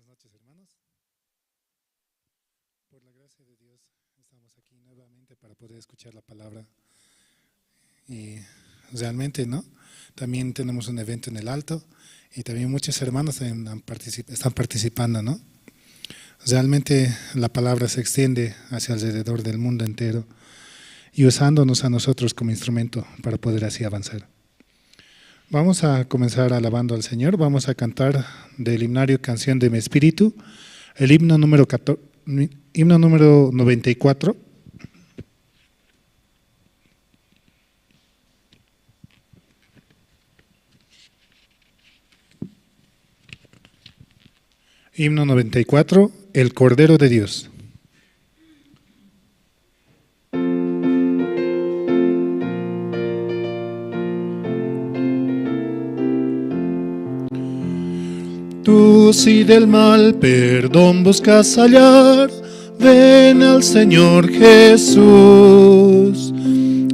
Buenas noches, hermanos. Por la gracia de Dios estamos aquí nuevamente para poder escuchar la palabra. Y realmente, ¿no? También tenemos un evento en el Alto y también muchos hermanos están participando, ¿no? Realmente la palabra se extiende hacia alrededor del mundo entero y usándonos a nosotros como instrumento para poder así avanzar. Vamos a comenzar alabando al Señor. Vamos a cantar del himnario Canción de mi Espíritu, el himno número himno número 94. Himno 94, El Cordero de Dios. Tú si del mal perdón buscas hallar, ven al Señor Jesús.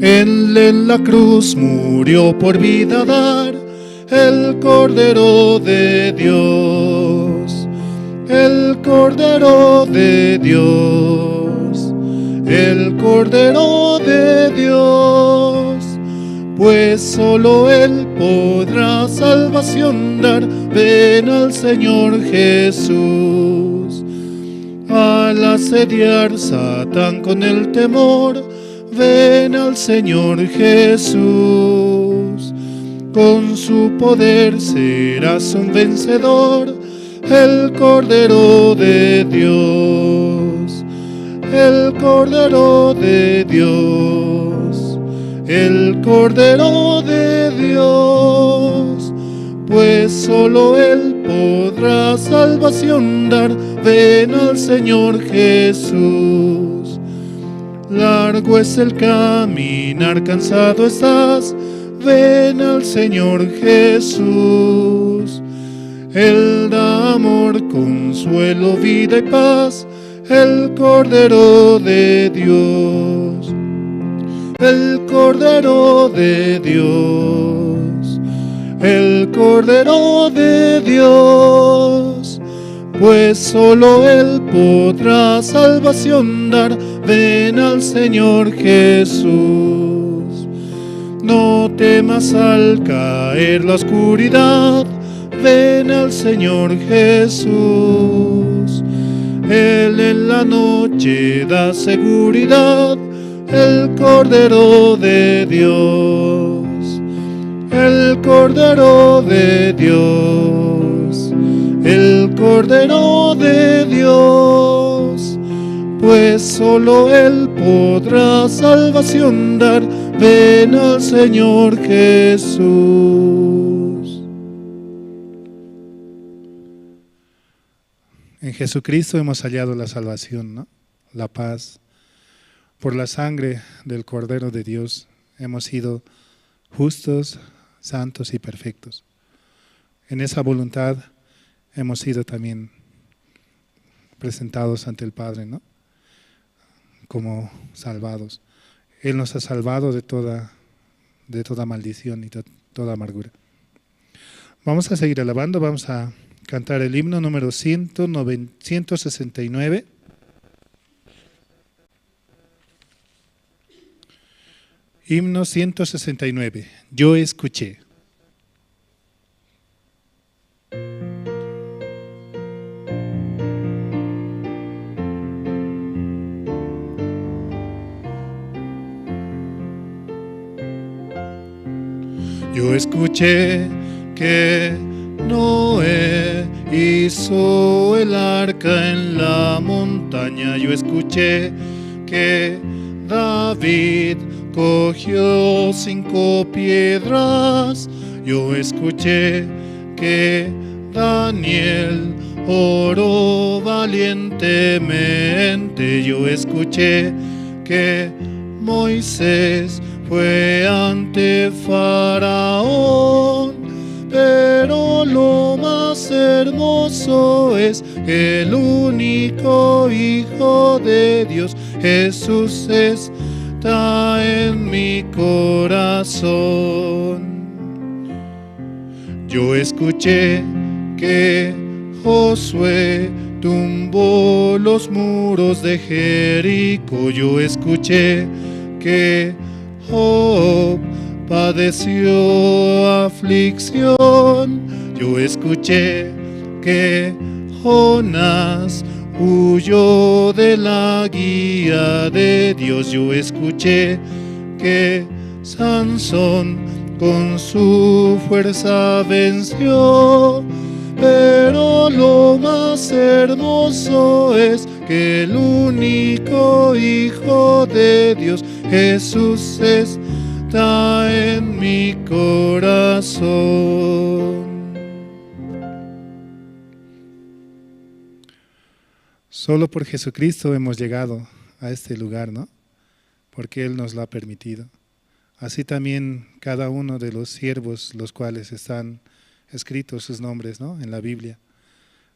Él en la cruz murió por vida dar, el Cordero de Dios, el Cordero de Dios, el Cordero de Dios. Pues solo Él podrá salvación dar, ven al Señor Jesús. Al asediar Satán con el temor, ven al Señor Jesús. Con su poder serás un vencedor, el Cordero de Dios, el Cordero de Dios, el Cordero de Dios. Pues solo Él podrá salvación dar, ven al Señor Jesús. Largo es el caminar, cansado estás, ven al Señor Jesús. Él da amor, consuelo, vida y paz, el Cordero de Dios, el Cordero de Dios, el Cordero de Dios. Pues solo Él podrá salvación dar, ven al Señor Jesús. No temas al caer la oscuridad, ven al Señor Jesús. Él en la noche da seguridad, el Cordero de Dios, el Cordero de Dios, el Cordero de Dios. Pues solo Él podrá salvación dar, ven al Señor Jesús. En Jesucristo hemos hallado la salvación, ¿no? La paz. Por la sangre del Cordero de Dios hemos sido justos, santos y perfectos. En esa voluntad hemos sido también presentados ante el Padre, ¿no? Como salvados. Él nos ha salvado de toda maldición y toda amargura. Vamos a seguir alabando, vamos a cantar el himno número 169. Himno 169, Yo escuché. Yo escuché que Noé hizo el arca en la montaña. Yo escuché que David cogió 5 piedras. Yo escuché que Daniel oró valientemente. Yo escuché que Moisés fue ante Faraón. Pero lo más hermoso es que el único Hijo de Dios, Jesús, está en mi corazón. Yo escuché que Josué tumbó los muros de Jericó. Yo escuché que Job padeció aflicción. Yo escuché que Jonás huyó de la guía de Dios. Yo escuché que Sansón con su fuerza venció. Pero lo más hermoso es que el único Hijo de Dios, Jesús, está en mi corazón. Solo por Jesucristo hemos llegado a este lugar, ¿no? Porque Él nos lo ha permitido. Así también cada uno de los siervos, los cuales están escritos sus nombres, ¿no?, en la Biblia.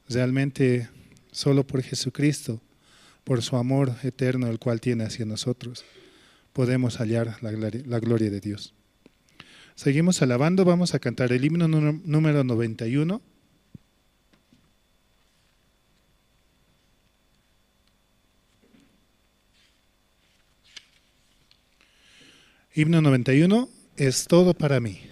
Realmente solo por Jesucristo, por su amor eterno, el cual tiene hacia nosotros, podemos hallar la gloria de Dios. Seguimos alabando, vamos a cantar el himno número 91. Himno 91, es todo para mí.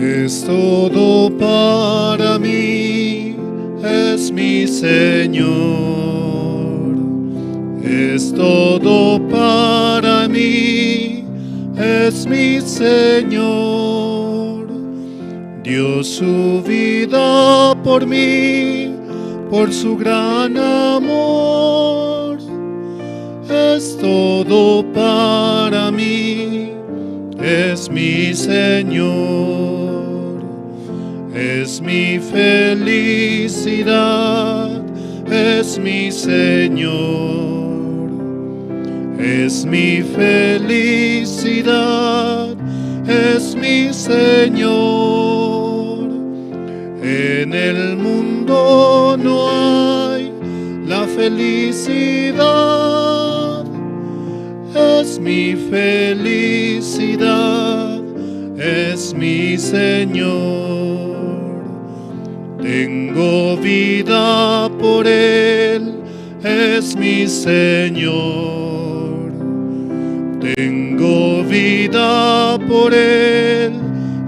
Es todo para mí, es mi Señor. Es todo para mí, es mi Señor. Dio su vida por mí, por su gran amor. Es todo para mí, es mi Señor. Es mi felicidad, es mi Señor. Es mi felicidad, es mi Señor. En el mundo no hay la felicidad. Es mi felicidad, es mi Señor. Tengo vida por Él, es mi Señor. Tengo vida por Él,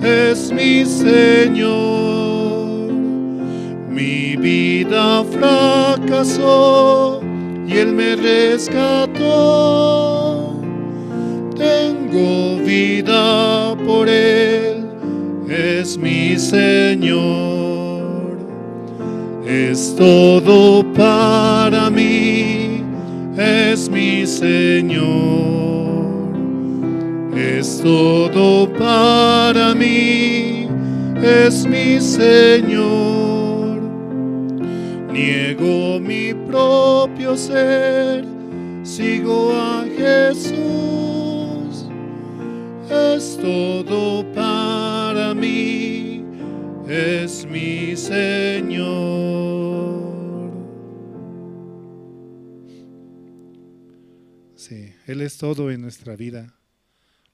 es mi Señor. Mi vida fracasó y Él me rescató. Tengo vida por Él, es mi Señor. Es todo para mí, es mi Señor. Es todo para mí, es mi Señor. Niego mi propio ser, sigo a Jesús. Es todo para mí, es mi Señor. Sí, Él es todo en nuestra vida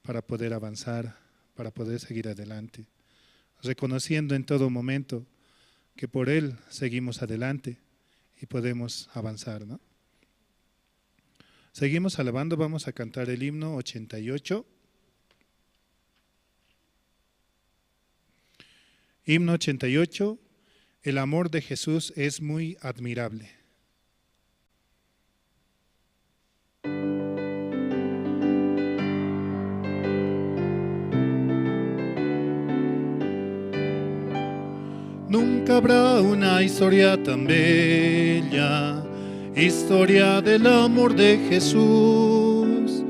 para poder avanzar, para poder seguir adelante, reconociendo en todo momento que por Él seguimos adelante y podemos avanzar, ¿no? Seguimos alabando, vamos a cantar el himno 88. Himno 88, el amor de Jesús es muy admirable. Nunca habrá una historia tan bella, historia del amor de Jesús,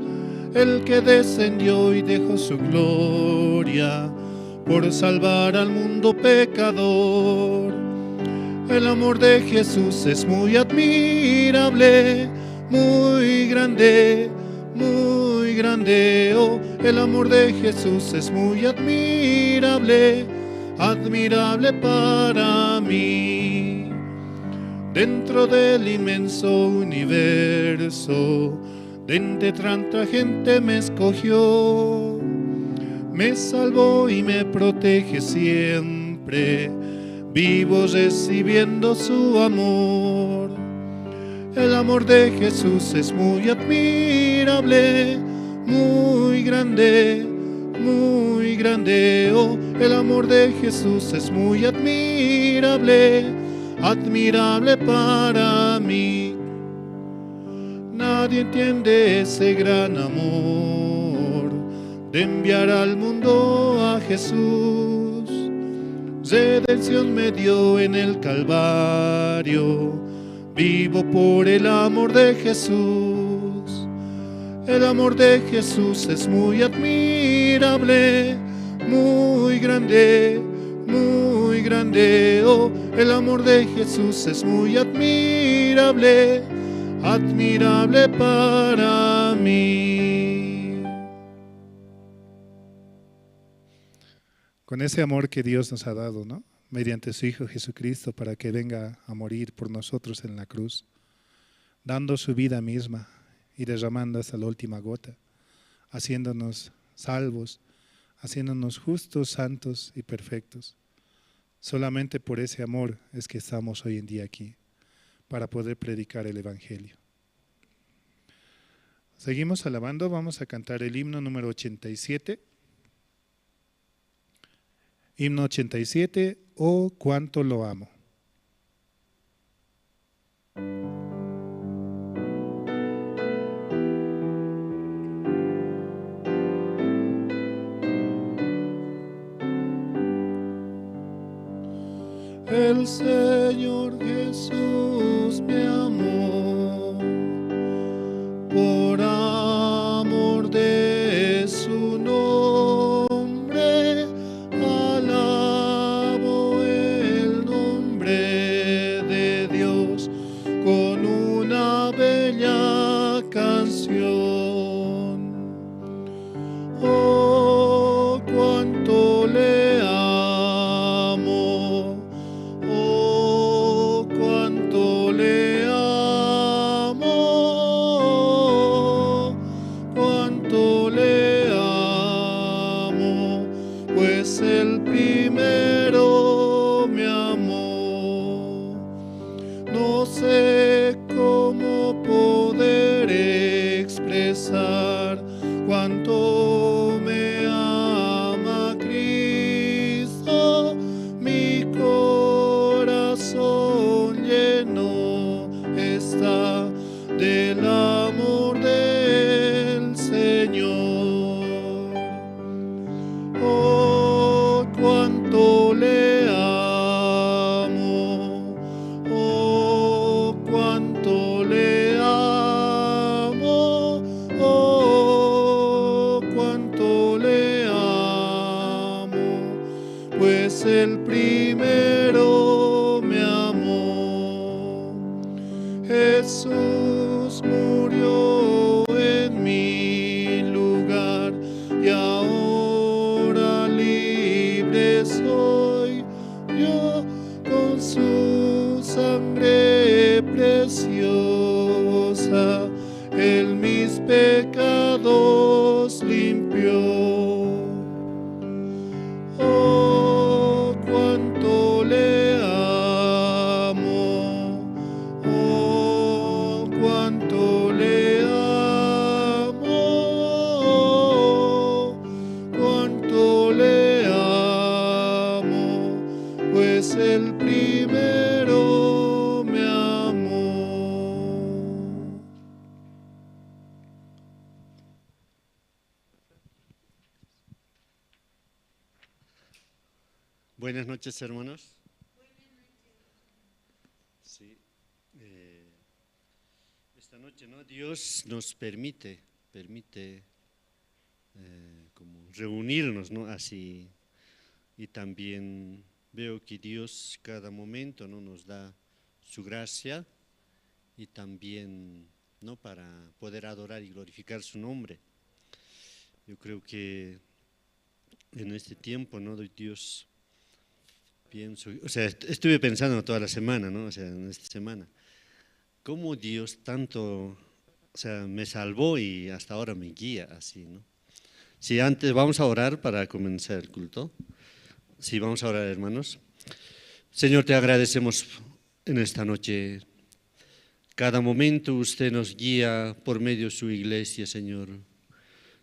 el que descendió y dejó su gloria por salvar al mundo pecador. El amor de Jesús es muy admirable, muy grande, muy grande. Oh, el amor de Jesús es muy admirable, admirable para mí. Dentro del inmenso universo, de entre tanta gente me escogió, me salvó y me protege siempre, vivo recibiendo su amor. El amor de Jesús es muy admirable, muy grande, muy grande. Oh, el amor de Jesús es muy admirable, admirable para mí. Nadie entiende ese gran amor de enviar al mundo a Jesús. Redención me dio en el Calvario, vivo por el amor de Jesús. El amor de Jesús es muy admirable, muy grande, muy grande. Oh, el amor de Jesús es muy admirable, admirable para mí. Con ese amor que Dios nos ha dado, ¿no? Mediante su Hijo Jesucristo, para que venga a morir por nosotros en la cruz, dando su vida misma y derramando hasta la última gota, haciéndonos salvos, haciéndonos justos, santos y perfectos. Solamente por ese amor es que estamos hoy en día aquí, para poder predicar el Evangelio. Seguimos alabando, vamos a cantar el himno número 87. Himno 87, Oh, cuánto lo amo. El Señor Jesús me amó, por amor de su nombre, alabo el nombre de Dios con una bella canción. Oh, cuánto le amo, oh, cuánto le amo, cuánto le amo, pues el primero me amó. No sé cómo poder expresar cuánto me ama Cristo, mi corazón lleno está del amor del Señor. Oh, cuánto le amo, oh, cuánto le amo, oh, cuánto le amo, pues el primero me amó. Jesús murió en mi lugar y ahora libre soy yo, con su sangre preciosa, él mis pecados limpió. Oh, cuánto le amo, oh, cuánto le amo, cuánto le amo, pues el primero me amó. Buenas noches, hermanos. Sí, esta noche, ¿no? Dios nos permite como reunirnos, ¿no? Así, y también Veo que Dios cada momento, ¿no?, nos da su gracia y también, ¿no?, para poder adorar y glorificar su nombre. Yo creo que en este tiempo, ¿no?, Dios, pienso, o sea, estuve pensando toda la semana, ¿no?, o sea, en esta semana, cómo Dios tanto, o sea, me salvó y hasta ahora me guía así, ¿no? Si antes vamos a orar para comenzar el culto. Sí, vamos a orar, hermanos. Señor, te agradecemos en esta noche. Cada momento usted nos guía por medio de su iglesia, Señor.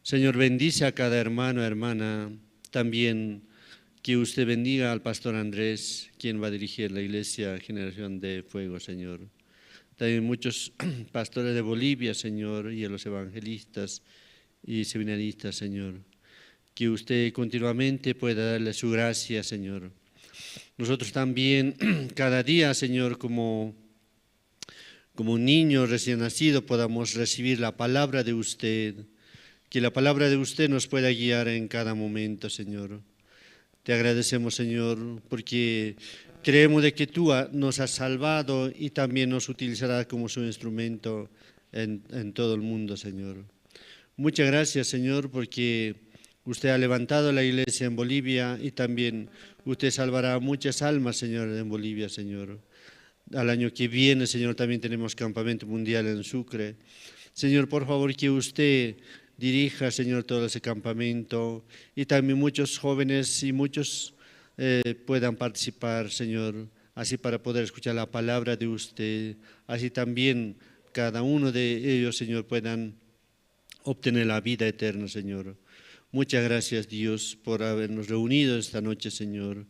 Señor, bendice a cada hermano, hermana. También que usted bendiga al pastor Andrés, quien va a dirigir la iglesia Generación de Fuego, Señor. También muchos pastores de Bolivia, Señor, y a los evangelistas y seminaristas, Señor. Que usted continuamente pueda darle su gracia, Señor. Nosotros también, cada día, Señor, como un niño recién nacido, podamos recibir la palabra de usted. Que la palabra de usted nos pueda guiar en cada momento, Señor. Te agradecemos, Señor, porque creemos de que tú nos has salvado y también nos utilizarás como su instrumento en todo el mundo, Señor. Muchas gracias, Señor, porque usted ha levantado la iglesia en Bolivia y también usted salvará muchas almas, Señor, en Bolivia, Señor. Al año que viene, Señor, también tenemos campamento mundial en Sucre. Señor, por favor, que usted dirija, Señor, todo ese campamento y también muchos jóvenes y muchos puedan participar, Señor, así para poder escuchar la palabra de usted, así también cada uno de ellos, Señor, puedan obtener la vida eterna, Señor. Muchas gracias, Dios, por habernos reunido esta noche, Señor.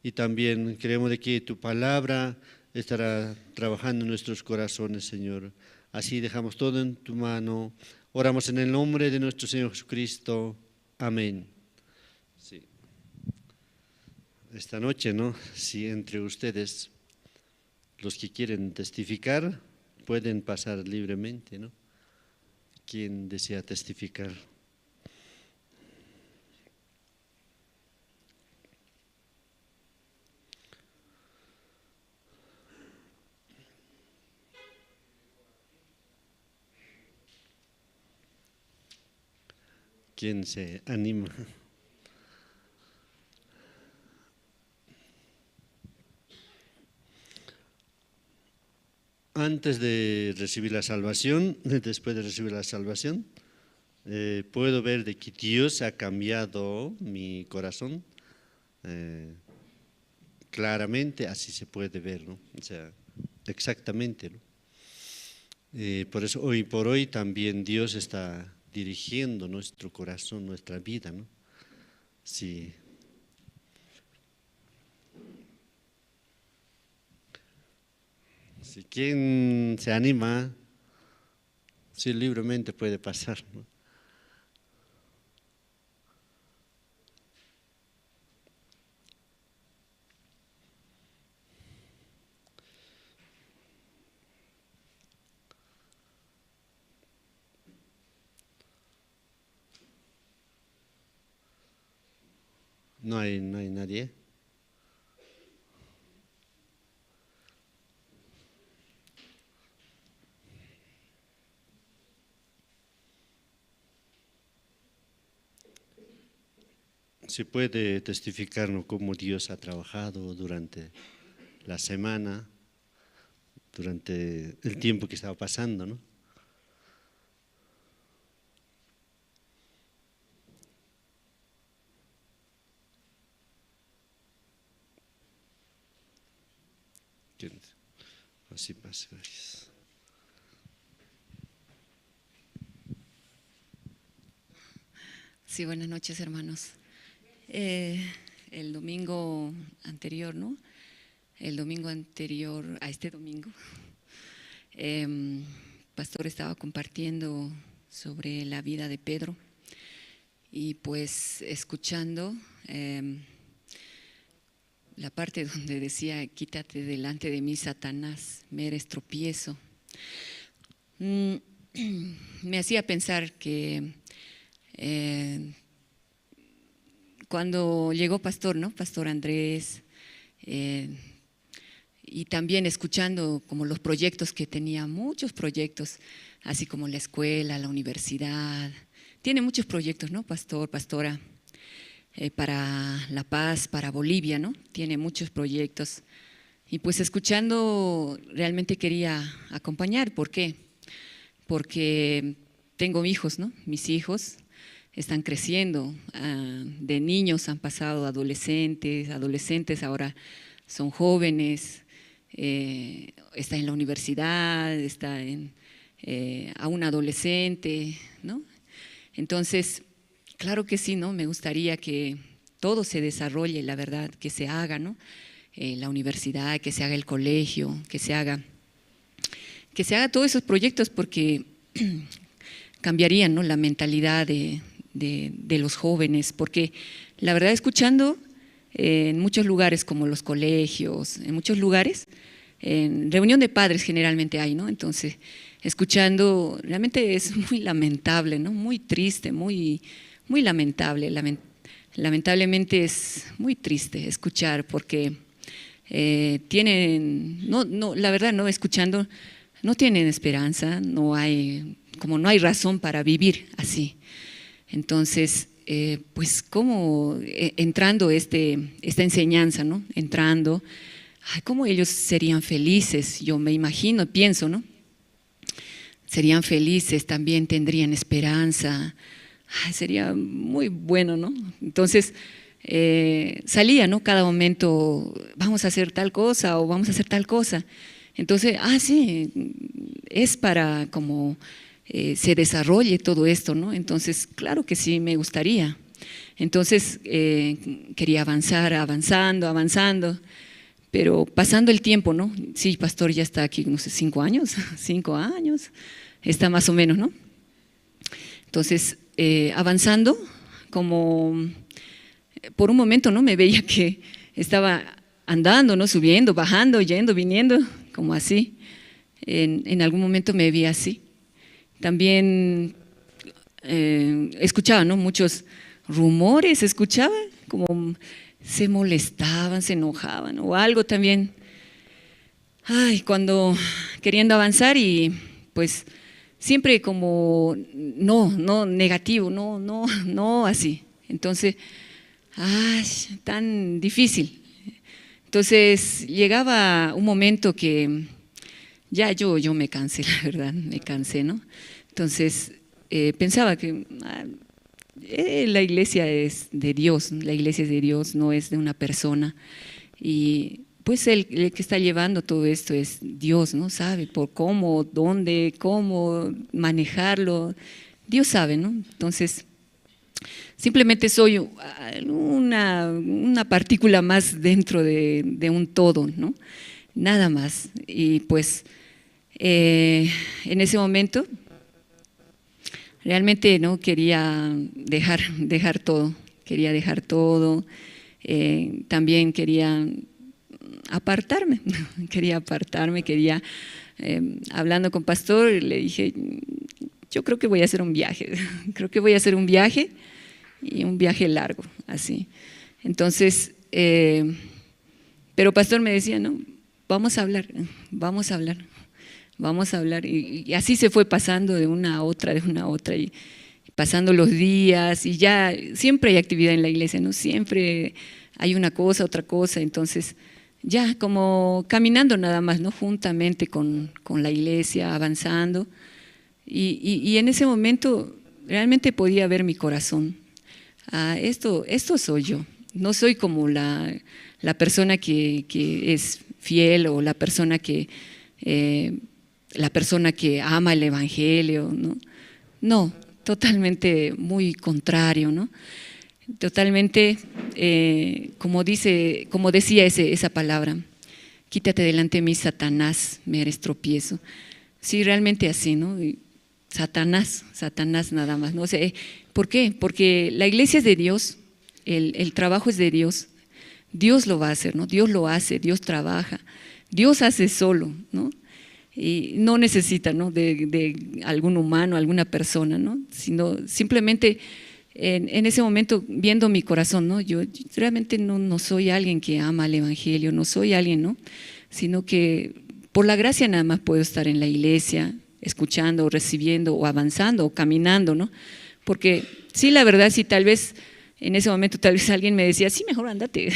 Y también creemos de que tu palabra estará trabajando en nuestros corazones, Señor. Así dejamos todo en tu mano. Oramos en el nombre de nuestro Señor Jesucristo. Amén. Sí. Esta noche, ¿no? Si entre ustedes, los que quieren testificar, pueden pasar libremente, ¿no? ¿Quién desea testificar? ¿Quién se anima? Antes de recibir la salvación, después de recibir la salvación, puedo ver de que Dios ha cambiado mi corazón. Claramente, así se puede ver, ¿no? O sea, exactamente, ¿no? Por eso hoy por hoy también Dios está dirigiendo nuestro corazón, nuestra vida, ¿no? Sí. Si quien se anima, sí, libremente puede pasar, ¿no? No hay nadie. Se puede testificarnos cómo Dios ha trabajado durante la semana, durante el tiempo que estaba pasando, ¿no? Así pasa, gracias. Sí, buenas noches, hermanos. El domingo anterior, ¿no? El domingo anterior a este domingo, pastor estaba compartiendo sobre la vida de Pedro y pues escuchando la parte donde decía: quítate delante de mí, Satanás, me eres tropiezo. Me hacía pensar que cuando llegó pastor, ¿no? Pastor Andrés, Y también escuchando como los proyectos que tenía, muchos proyectos, así como la escuela, la universidad. Tiene muchos proyectos, ¿no, pastor, pastora? Para La Paz, para Bolivia, ¿no? Tiene muchos proyectos. Y pues escuchando, realmente quería acompañar. ¿Por qué? Porque tengo hijos, ¿no? Mis hijos están creciendo, de niños han pasado a adolescentes, adolescentes ahora son jóvenes, está en la universidad, está en, a un adolescente, ¿no? Entonces, claro que sí, ¿no? Me gustaría que todo se desarrolle, la verdad, que se haga, ¿no? La universidad, que se haga el colegio, que se haga todos esos proyectos, porque cambiarían, ¿no?, la mentalidad de los jóvenes, porque la verdad, escuchando en muchos lugares como los colegios, en muchos lugares, en reunión de padres generalmente hay, ¿no? Entonces, escuchando, realmente es muy lamentable, ¿no? Muy triste, muy, muy lamentable. Lamentablemente es muy triste escuchar, porque tienen, no, no, la verdad, no, escuchando, no tienen esperanza, no hay, como no hay razón para vivir así. Entonces, pues como entrando esta enseñanza, ¿no? Entrando, ay, cómo ellos serían felices, yo me imagino, pienso, ¿no? Serían felices, también tendrían esperanza, ay, sería muy bueno, ¿no? Entonces, salía, ¿no? Cada momento, vamos a hacer tal cosa o vamos a hacer tal cosa. Entonces, sí, es para como se desarrolle todo esto, ¿no? Entonces, claro que sí, me gustaría. Entonces, quería avanzar, avanzando, avanzando, pero pasando el tiempo, ¿no? Sí, pastor ya está aquí, no sé, 5 años, 5 años, está más o menos, ¿no? Entonces, avanzando, como por un momento, ¿no? Me veía que estaba andando, ¿no? Subiendo, bajando, yendo, viniendo, como así. En algún momento me vi así. También escuchaba, ¿no? Muchos rumores, escuchaba, como se molestaban, se enojaban o algo también. Ay, cuando queriendo avanzar y pues siempre como no, no, negativo, no, no, no así. Entonces, ay, tan difícil. Entonces llegaba un momento que ya yo me cansé, la verdad, me cansé, ¿no? Entonces pensaba que la iglesia es de Dios, la iglesia es de Dios, no es de una persona. Y pues el que está llevando todo esto es Dios, ¿no? Sabe por cómo, dónde, cómo manejarlo. Dios sabe, ¿no? Entonces, simplemente soy una partícula más dentro de un todo, ¿no? Nada más. Y pues en ese momento realmente no quería dejar todo, quería dejar todo. También quería apartarme, quería, hablando con pastor, le dije, yo creo que voy a hacer un viaje, creo que voy a hacer un viaje y un viaje largo, así. Entonces, pero pastor me decía, no, vamos a hablar, vamos a hablar, vamos a hablar. Y así se fue pasando de una a otra, de una a otra, y pasando los días, y ya siempre hay actividad en la iglesia, ¿no? Siempre hay una cosa, otra cosa, entonces ya como caminando nada más, ¿no? Juntamente con la iglesia, avanzando. Y en ese momento realmente podía ver mi corazón. Ah, esto soy yo. No soy como la persona que es fiel o la persona que ama el evangelio, ¿no? No, totalmente muy contrario, ¿no? Totalmente, como decía esa palabra, quítate delante de mí, Satanás, me eres tropiezo. Sí, realmente así, ¿no? Y Satanás, Satanás nada más, ¿no? O sea, ¿por qué? Porque la iglesia es de Dios, el trabajo es de Dios, Dios lo va a hacer, ¿no? Dios lo hace, Dios trabaja, Dios hace solo, ¿no? Y no necesita, ¿no?, de algún humano, alguna persona, ¿no? Sino simplemente En ese momento, viendo mi corazón, ¿no? Yo realmente no soy alguien que ama el Evangelio, no soy alguien, ¿no? Sino que por la gracia nada más puedo estar en la iglesia, escuchando, recibiendo, o avanzando, o caminando, ¿no? Porque sí, la verdad, sí, tal vez en ese momento, tal vez alguien me decía, sí, mejor ándate,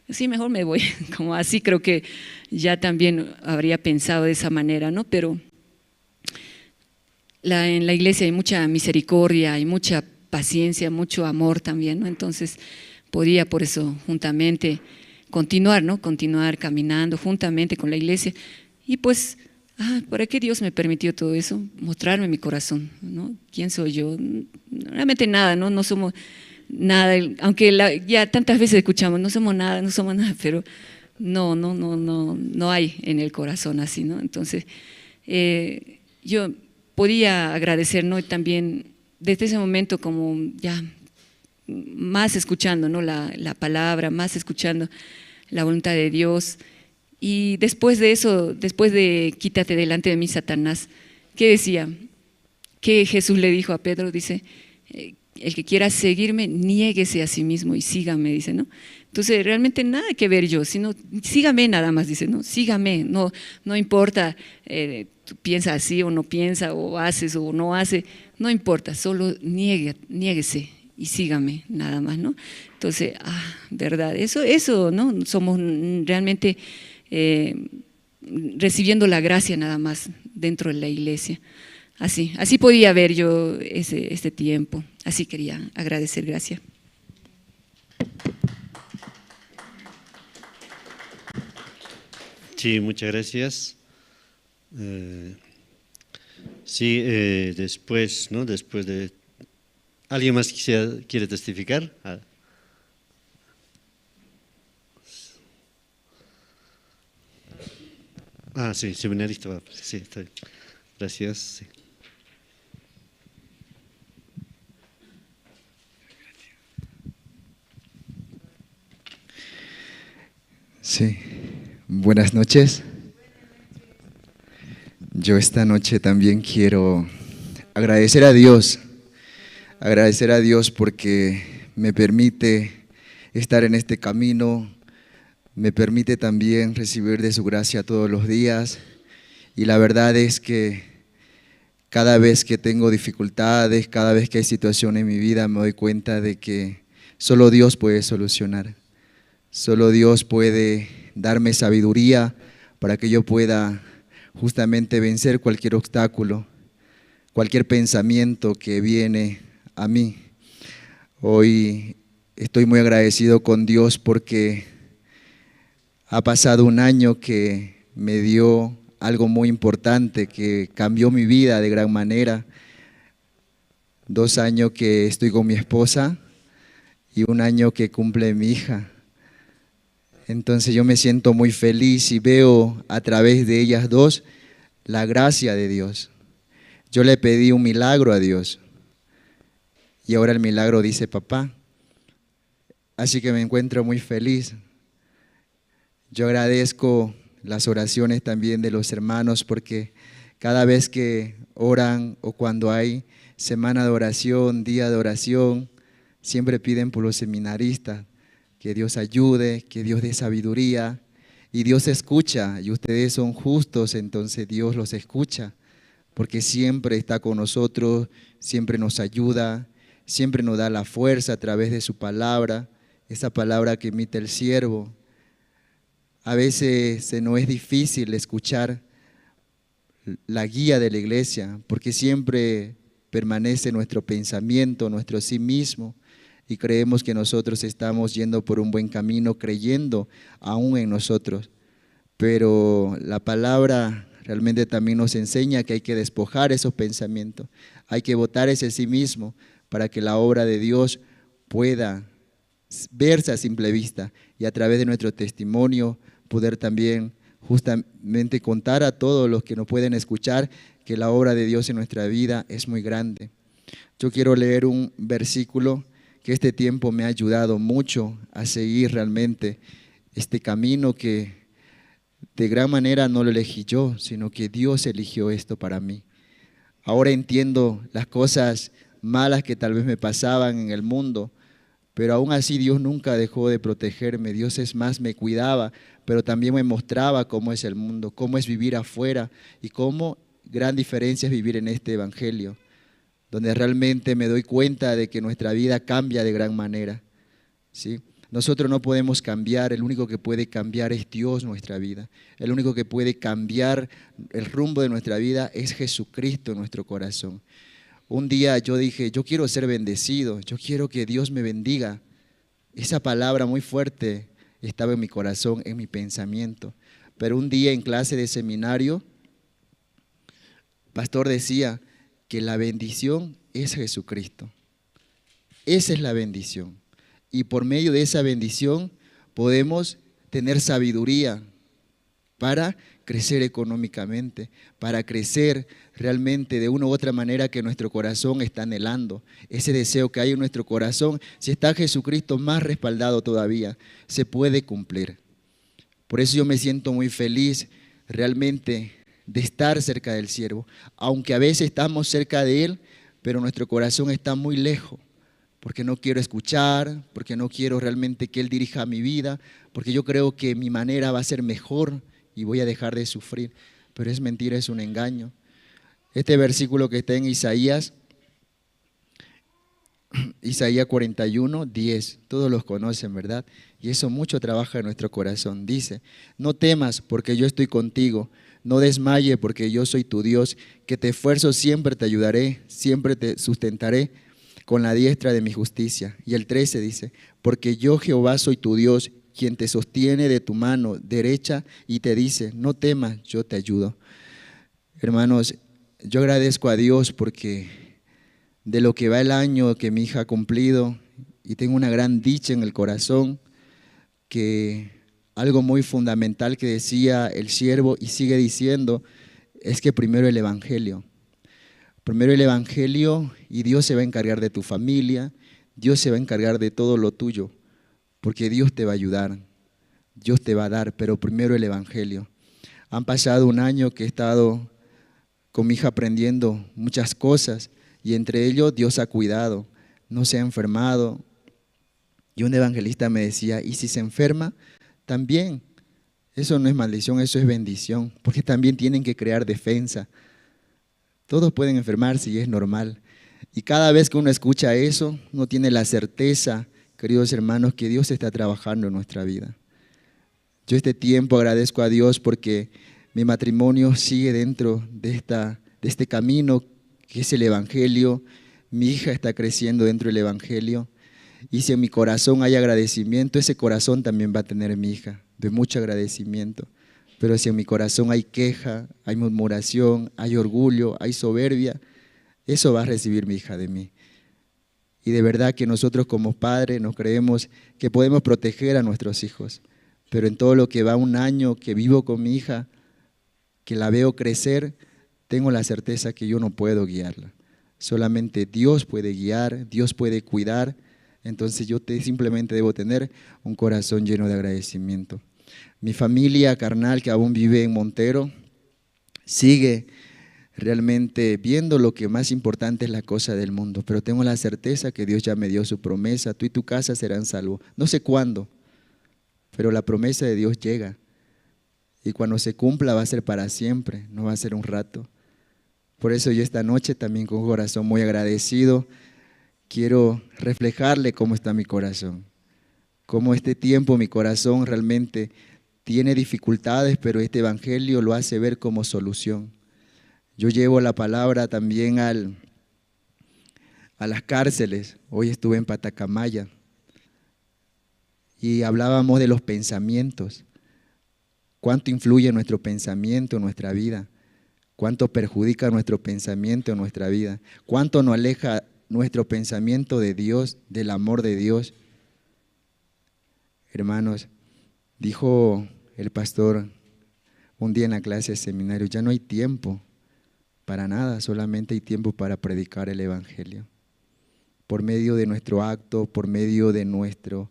sí, mejor me voy, como así creo que ya también habría pensado de esa manera, ¿no? Pero en la iglesia hay mucha misericordia, hay mucha paciencia, mucho amor también, ¿no? Entonces podía por eso juntamente continuar, ¿no? Continuar caminando juntamente con la iglesia. Y pues, ¿para qué Dios me permitió todo eso? Mostrarme mi corazón, ¿no? ¿Quién soy yo? Realmente nada, ¿no? No somos nada, aunque ya tantas veces escuchamos, no somos nada, no somos nada, pero no hay en el corazón así, ¿no? Entonces, yo podía agradecer, ¿no? Y también desde ese momento como ya más escuchando, ¿no? La palabra, más escuchando la voluntad de Dios. Y después de eso, después de quítate delante de mí, Satanás, ¿qué decía? ¿Qué Jesús le dijo a Pedro? Dice, el que quiera seguirme, niéguese a sí mismo y sígame, dice, ¿no? Entonces, realmente nada que ver yo, sino sígame nada más, dice, ¿no? Sígame, no importa, tú piensas así o no piensa, o haces o no hace, no importa, solo niéguese y sígame nada más, ¿no? Entonces, verdad, eso, ¿no? Somos realmente recibiendo la gracia nada más dentro de la iglesia. Así podía ver yo este tiempo. Así quería agradecer, gracias. Sí, muchas gracias. Sí, después, ¿no? Después de... ¿Alguien más quiere testificar? Ah, sí, seminarista. Sí, está bien. Gracias. Sí. Sí, buenas noches. Yo esta noche también quiero agradecer a Dios porque me permite estar en este camino, me permite también recibir de su gracia todos los días. Y la verdad es que cada vez que tengo dificultades, cada vez que hay situación en mi vida, me doy cuenta de que solo Dios puede solucionar. Solo Dios puede darme sabiduría para que yo pueda justamente vencer cualquier obstáculo, cualquier pensamiento que viene a mí. Hoy estoy muy agradecido con Dios porque ha pasado un año que me dio algo muy importante, que cambió mi vida de gran manera. 2 años que estoy con mi esposa y 1 año que cumple mi hija. Entonces yo me siento muy feliz y veo a través de ellas dos la gracia de Dios. Yo le pedí un milagro a Dios y ahora el milagro dice papá. Así que me encuentro muy feliz. Yo agradezco las oraciones también de los hermanos porque cada vez que oran o cuando hay semana de oración, día de oración, siempre piden por los seminaristas, que Dios ayude, que Dios dé sabiduría, y Dios escucha, y ustedes son justos, entonces Dios los escucha, porque siempre está con nosotros, siempre nos ayuda, siempre nos da la fuerza a través de su palabra, esa palabra que emite el siervo. A veces se nos es difícil escuchar la guía de la iglesia, porque siempre permanece nuestro pensamiento, nuestro sí mismo, y creemos que nosotros estamos yendo por un buen camino, creyendo aún en nosotros. Pero la palabra realmente también nos enseña que hay que despojar esos pensamientos, hay que botar ese sí mismo para que la obra de Dios pueda verse a simple vista y a través de nuestro testimonio poder también justamente contar a todos los que nos pueden escuchar que la obra de Dios en nuestra vida es muy grande. Yo quiero leer un versículo que este tiempo me ha ayudado mucho a seguir realmente este camino que de gran manera no lo elegí yo, sino que Dios eligió esto para mí. Ahora entiendo las cosas malas que tal vez me pasaban en el mundo. Pero aún así Dios nunca dejó de protegerme. Dios es más, me cuidaba, pero también me mostraba cómo es el mundo, cómo es vivir afuera y cómo gran diferencia es vivir en este evangelio, donde realmente me doy cuenta de que nuestra vida cambia de gran manera, ¿sí? Nosotros no podemos cambiar, el único que puede cambiar es Dios nuestra vida. El único que puede cambiar el rumbo de nuestra vida es Jesucristo en nuestro corazón. Un día yo dije, yo quiero ser bendecido, yo quiero que Dios me bendiga. Esa palabra muy fuerte estaba en mi corazón, en mi pensamiento. Pero un día en clase de seminario, pastor decía que la bendición es Jesucristo. Esa es la bendición. Y por medio de esa bendición podemos tener sabiduría para crecer económicamente, para crecer realmente de una u otra manera que nuestro corazón está anhelando. Ese deseo que hay en nuestro corazón, si está Jesucristo más respaldado todavía, se puede cumplir. Por eso yo me siento muy feliz realmente de estar cerca del siervo. Aunque a veces estamos cerca de él, pero nuestro corazón está muy lejos, porque no quiero escuchar, porque no quiero realmente que él dirija mi vida, porque yo creo que mi manera va a ser mejor y voy a dejar de sufrir. Pero es mentira, es un engaño. Este versículo que está en Isaías, Isaías 41, 10, todos los conocen, ¿verdad? Y eso mucho trabaja en nuestro corazón. Dice, no temas porque yo estoy contigo, no desmayes porque yo soy tu Dios, que te esfuerzo siempre te ayudaré, siempre te sustentaré con la diestra de mi justicia. Y el 13 dice, porque yo Jehová soy tu Dios, quien te sostiene de tu mano derecha y te dice, no temas, yo te ayudo. Hermanos, yo agradezco a Dios porque de lo que va el año que mi hija ha cumplido, y tengo una gran dicha en el corazón, que algo muy fundamental que decía el siervo y sigue diciendo, es que primero el evangelio. Primero el evangelio y Dios se va a encargar de tu familia, Dios se va a encargar de todo lo tuyo, porque Dios te va a ayudar, Dios te va a dar, pero primero el evangelio. Han pasado un año que he estado con mi hija aprendiendo muchas cosas, y entre ellos Dios ha cuidado, no se ha enfermado. Y un evangelista me decía, ¿y si se enferma? También, eso no es maldición, eso es bendición, porque también tienen que crear defensa. Todos pueden enfermarse y es normal. Y cada vez que uno escucha eso, uno tiene la certeza, queridos hermanos, que Dios está trabajando en nuestra vida. Yo este tiempo agradezco a Dios porque mi matrimonio sigue dentro de este camino que es el Evangelio. Mi hija está creciendo dentro del Evangelio. Y si en mi corazón hay agradecimiento, ese corazón también va a tener mi hija, de mucho agradecimiento. Pero si en mi corazón hay queja, hay murmuración, hay orgullo, hay soberbia, eso va a recibir mi hija de mí. Y de verdad que nosotros como padres nos creemos que podemos proteger a nuestros hijos. Pero en todo lo que va un año que vivo con mi hija, que la veo crecer, tengo la certeza que yo no puedo guiarla. Solamente Dios puede guiar, Dios puede cuidar. Entonces yo simplemente debo tener un corazón lleno de agradecimiento. Mi familia carnal que aún vive en Montero sigue realmente viendo lo que más importante es la cosa del mundo, pero tengo la certeza que Dios ya me dio su promesa, tú y tu casa serán salvos. No sé cuándo, pero la promesa de Dios llega y cuando se cumpla va a ser para siempre, no va a ser un rato. Por eso yo esta noche también con un corazón muy agradecido quiero reflejarle cómo está mi corazón, cómo este tiempo mi corazón realmente tiene dificultades, pero este evangelio lo hace ver como solución. Yo llevo la palabra también a las cárceles. Hoy estuve en Patacamaya y hablábamos de los pensamientos. Cuánto influye nuestro pensamiento en nuestra vida, cuánto perjudica nuestro pensamiento en nuestra vida, cuánto nos aleja nuestro pensamiento de Dios, del amor de Dios. Hermanos, dijo el pastor un día en la clase de seminario, ya no hay tiempo para nada, solamente hay tiempo para predicar el evangelio. Por medio de nuestro acto, por medio de nuestros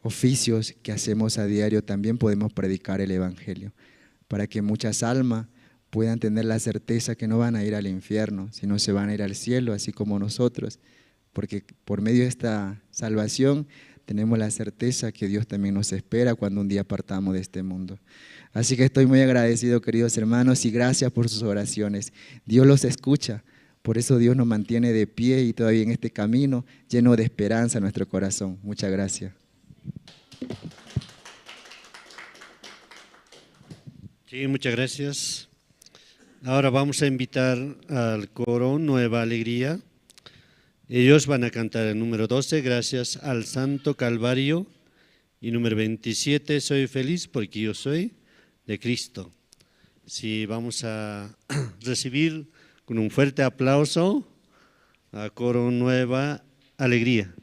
oficios que hacemos a diario, también podemos predicar el evangelio, para que muchas almas puedan tener la certeza que no van a ir al infierno, sino se van a ir al cielo, así como nosotros, porque por medio de esta salvación tenemos la certeza que Dios también nos espera cuando un día partamos de este mundo. Así que estoy muy agradecido, queridos hermanos, y gracias por sus oraciones. Dios los escucha, por eso Dios nos mantiene de pie y todavía en este camino lleno de esperanza en nuestro corazón. Muchas gracias. Sí, muchas gracias. Ahora vamos a invitar al coro Nueva Alegría. Ellos van a cantar el número 12, Gracias al Santo Calvario, y número 27, Soy feliz porque yo soy de Cristo. Sí, vamos a recibir con un fuerte aplauso a coro Nueva Alegría.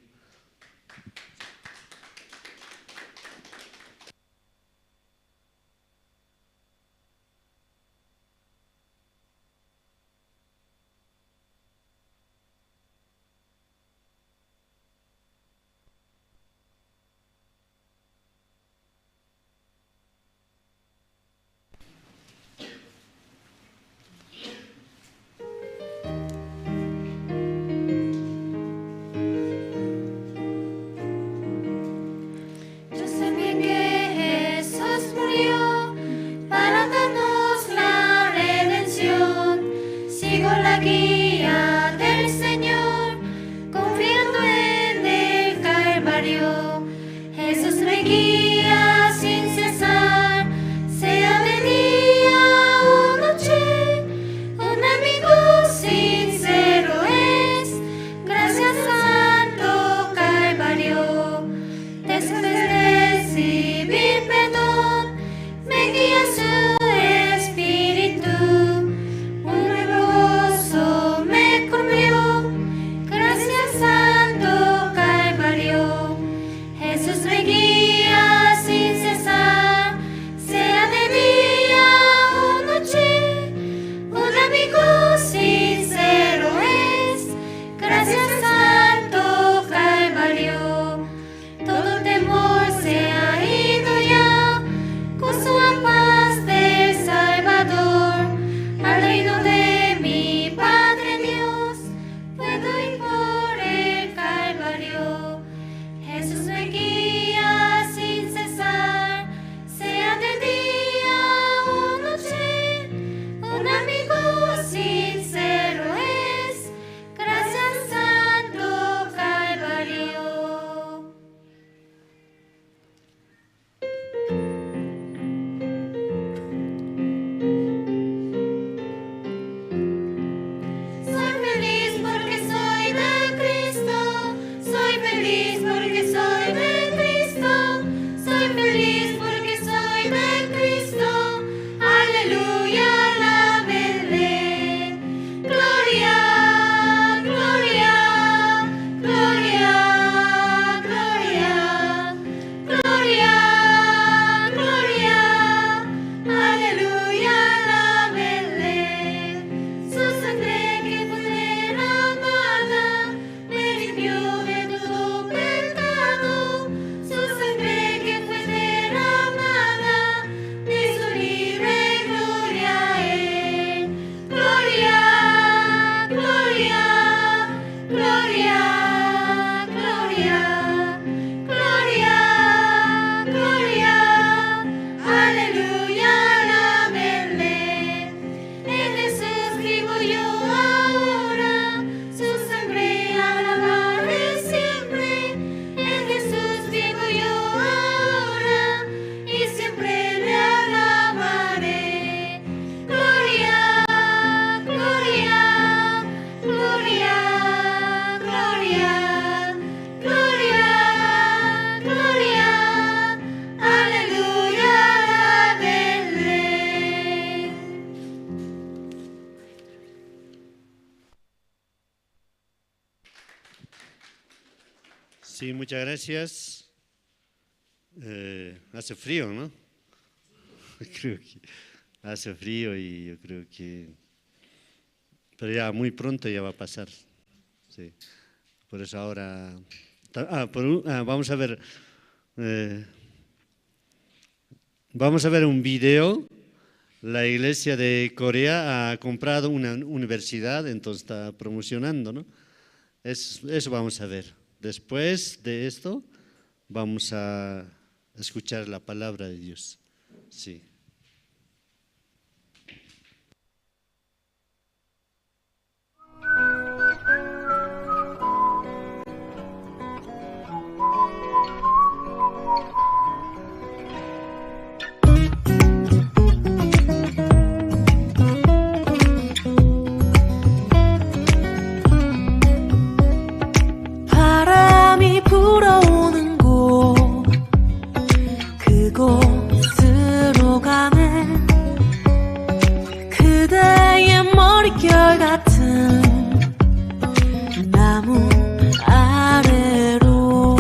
Yo sé bien que Jesús murió para darnos la redención. Sigo la guía del Señor, confiando en el Calvario. Jesús me guía sin cesar, sea de día o noche. Un amigo sincero es, gracias Santo Calvario. Después de recibir perdón, me guía su espíritu. Un nuevo gozo me cubrió, gracias Santo Calvario. Jesús me guía sin cesar, sea de día o noche. Un amigo sincero es, gracias Santo Calvario. Todo temor se ha ido ya, gozo la paz del Salvador. Al reino de mi Padre Dios, puedo ir por el Calvario. Jesús me guía sin cesar, sea de día o noche. Un amigo sincero es, gracias Santo Calvario. Soy feliz porque soy de Cristo, soy feliz porque soy de Cristo, soy feliz porque soy de Cristo. Aleluya, alábenle. Gloria, gloria, gloria, gloria, gloria, gloria. Aleluya, alábenle. Su sangre que fue derramada me limpió de todo pecado. Su sangre que fue derramada me hizo libre, gloria a él. Gloria, gloria, gloria, gloria, gloria, gloria. Aleluya, alábenle. En Jesús vivo yo ahora, su sangre alabaré siempre. En Jesús vivo yo ahora y siempre le alabaré. Gloria, gloria, gloria, gloria, gloria, gloria. Aleluya, alábenle. Sí, muchas gracias. Hace frío, ¿no? Creo que hace frío y yo creo que... Pero ya muy pronto ya va a pasar. Sí. Por eso ahora... Vamos a ver... vamos a ver un video La iglesia de Corea ha comprado una universidad, entonces está promocionando, ¿no? Eso vamos a ver. Después de esto, vamos a escuchar la palabra de Dios. Sí. 바람이 불어오는 곳 그곳으로 가네. 그대의 머릿결 같은 나무 아래로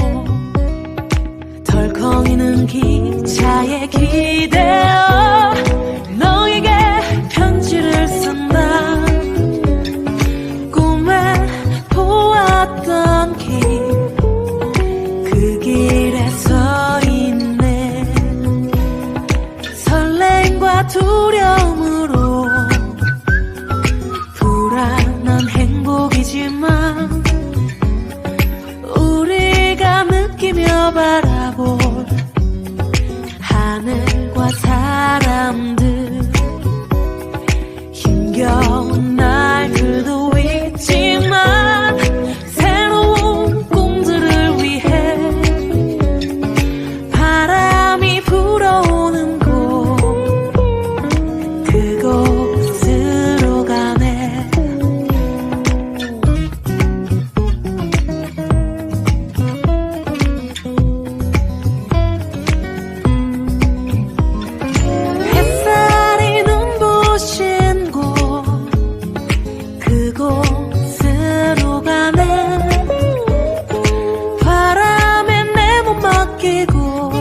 덜컹이는 기차에 기대어 너에게 편지를 쓴다. 꿈에 보았던 길, 그 길에 서 있네. 설렘과 두려움으로 불안한 행복이지만 우리가 느끼며 바라볼 하늘과 사람들, 힘겨운 날들도 있지만 새로운 꿈들을 위해 바람이 불어오는 곳 그곳으로 가네. 햇살이 눈부신 곳 그곳으로 가네. 바람에 내 몸 맡기고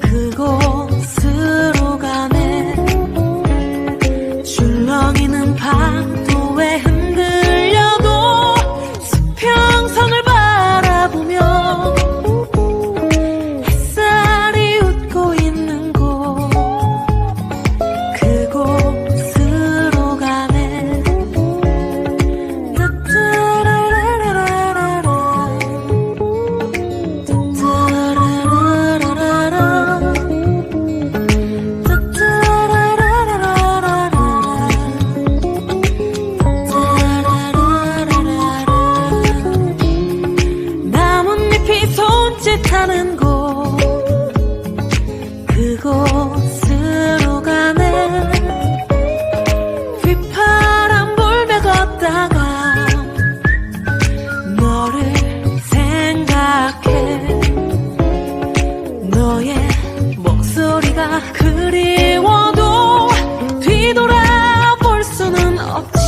그곳으로 가네. 출렁이는 파도에 흔들려도 수평선을 바라보며 햇살이 웃고 있는 곳 그곳으로 가네. 따따라라라라라, 따따라라라라, 따따라라라라라, 따따라라라라. 나뭇잎이 손짓하는 곳 그곳으로 가네. 휘파람 불며 걷다가 너를 생각해. 너의 목소리가 그리워도 뒤돌아볼 수는 없지.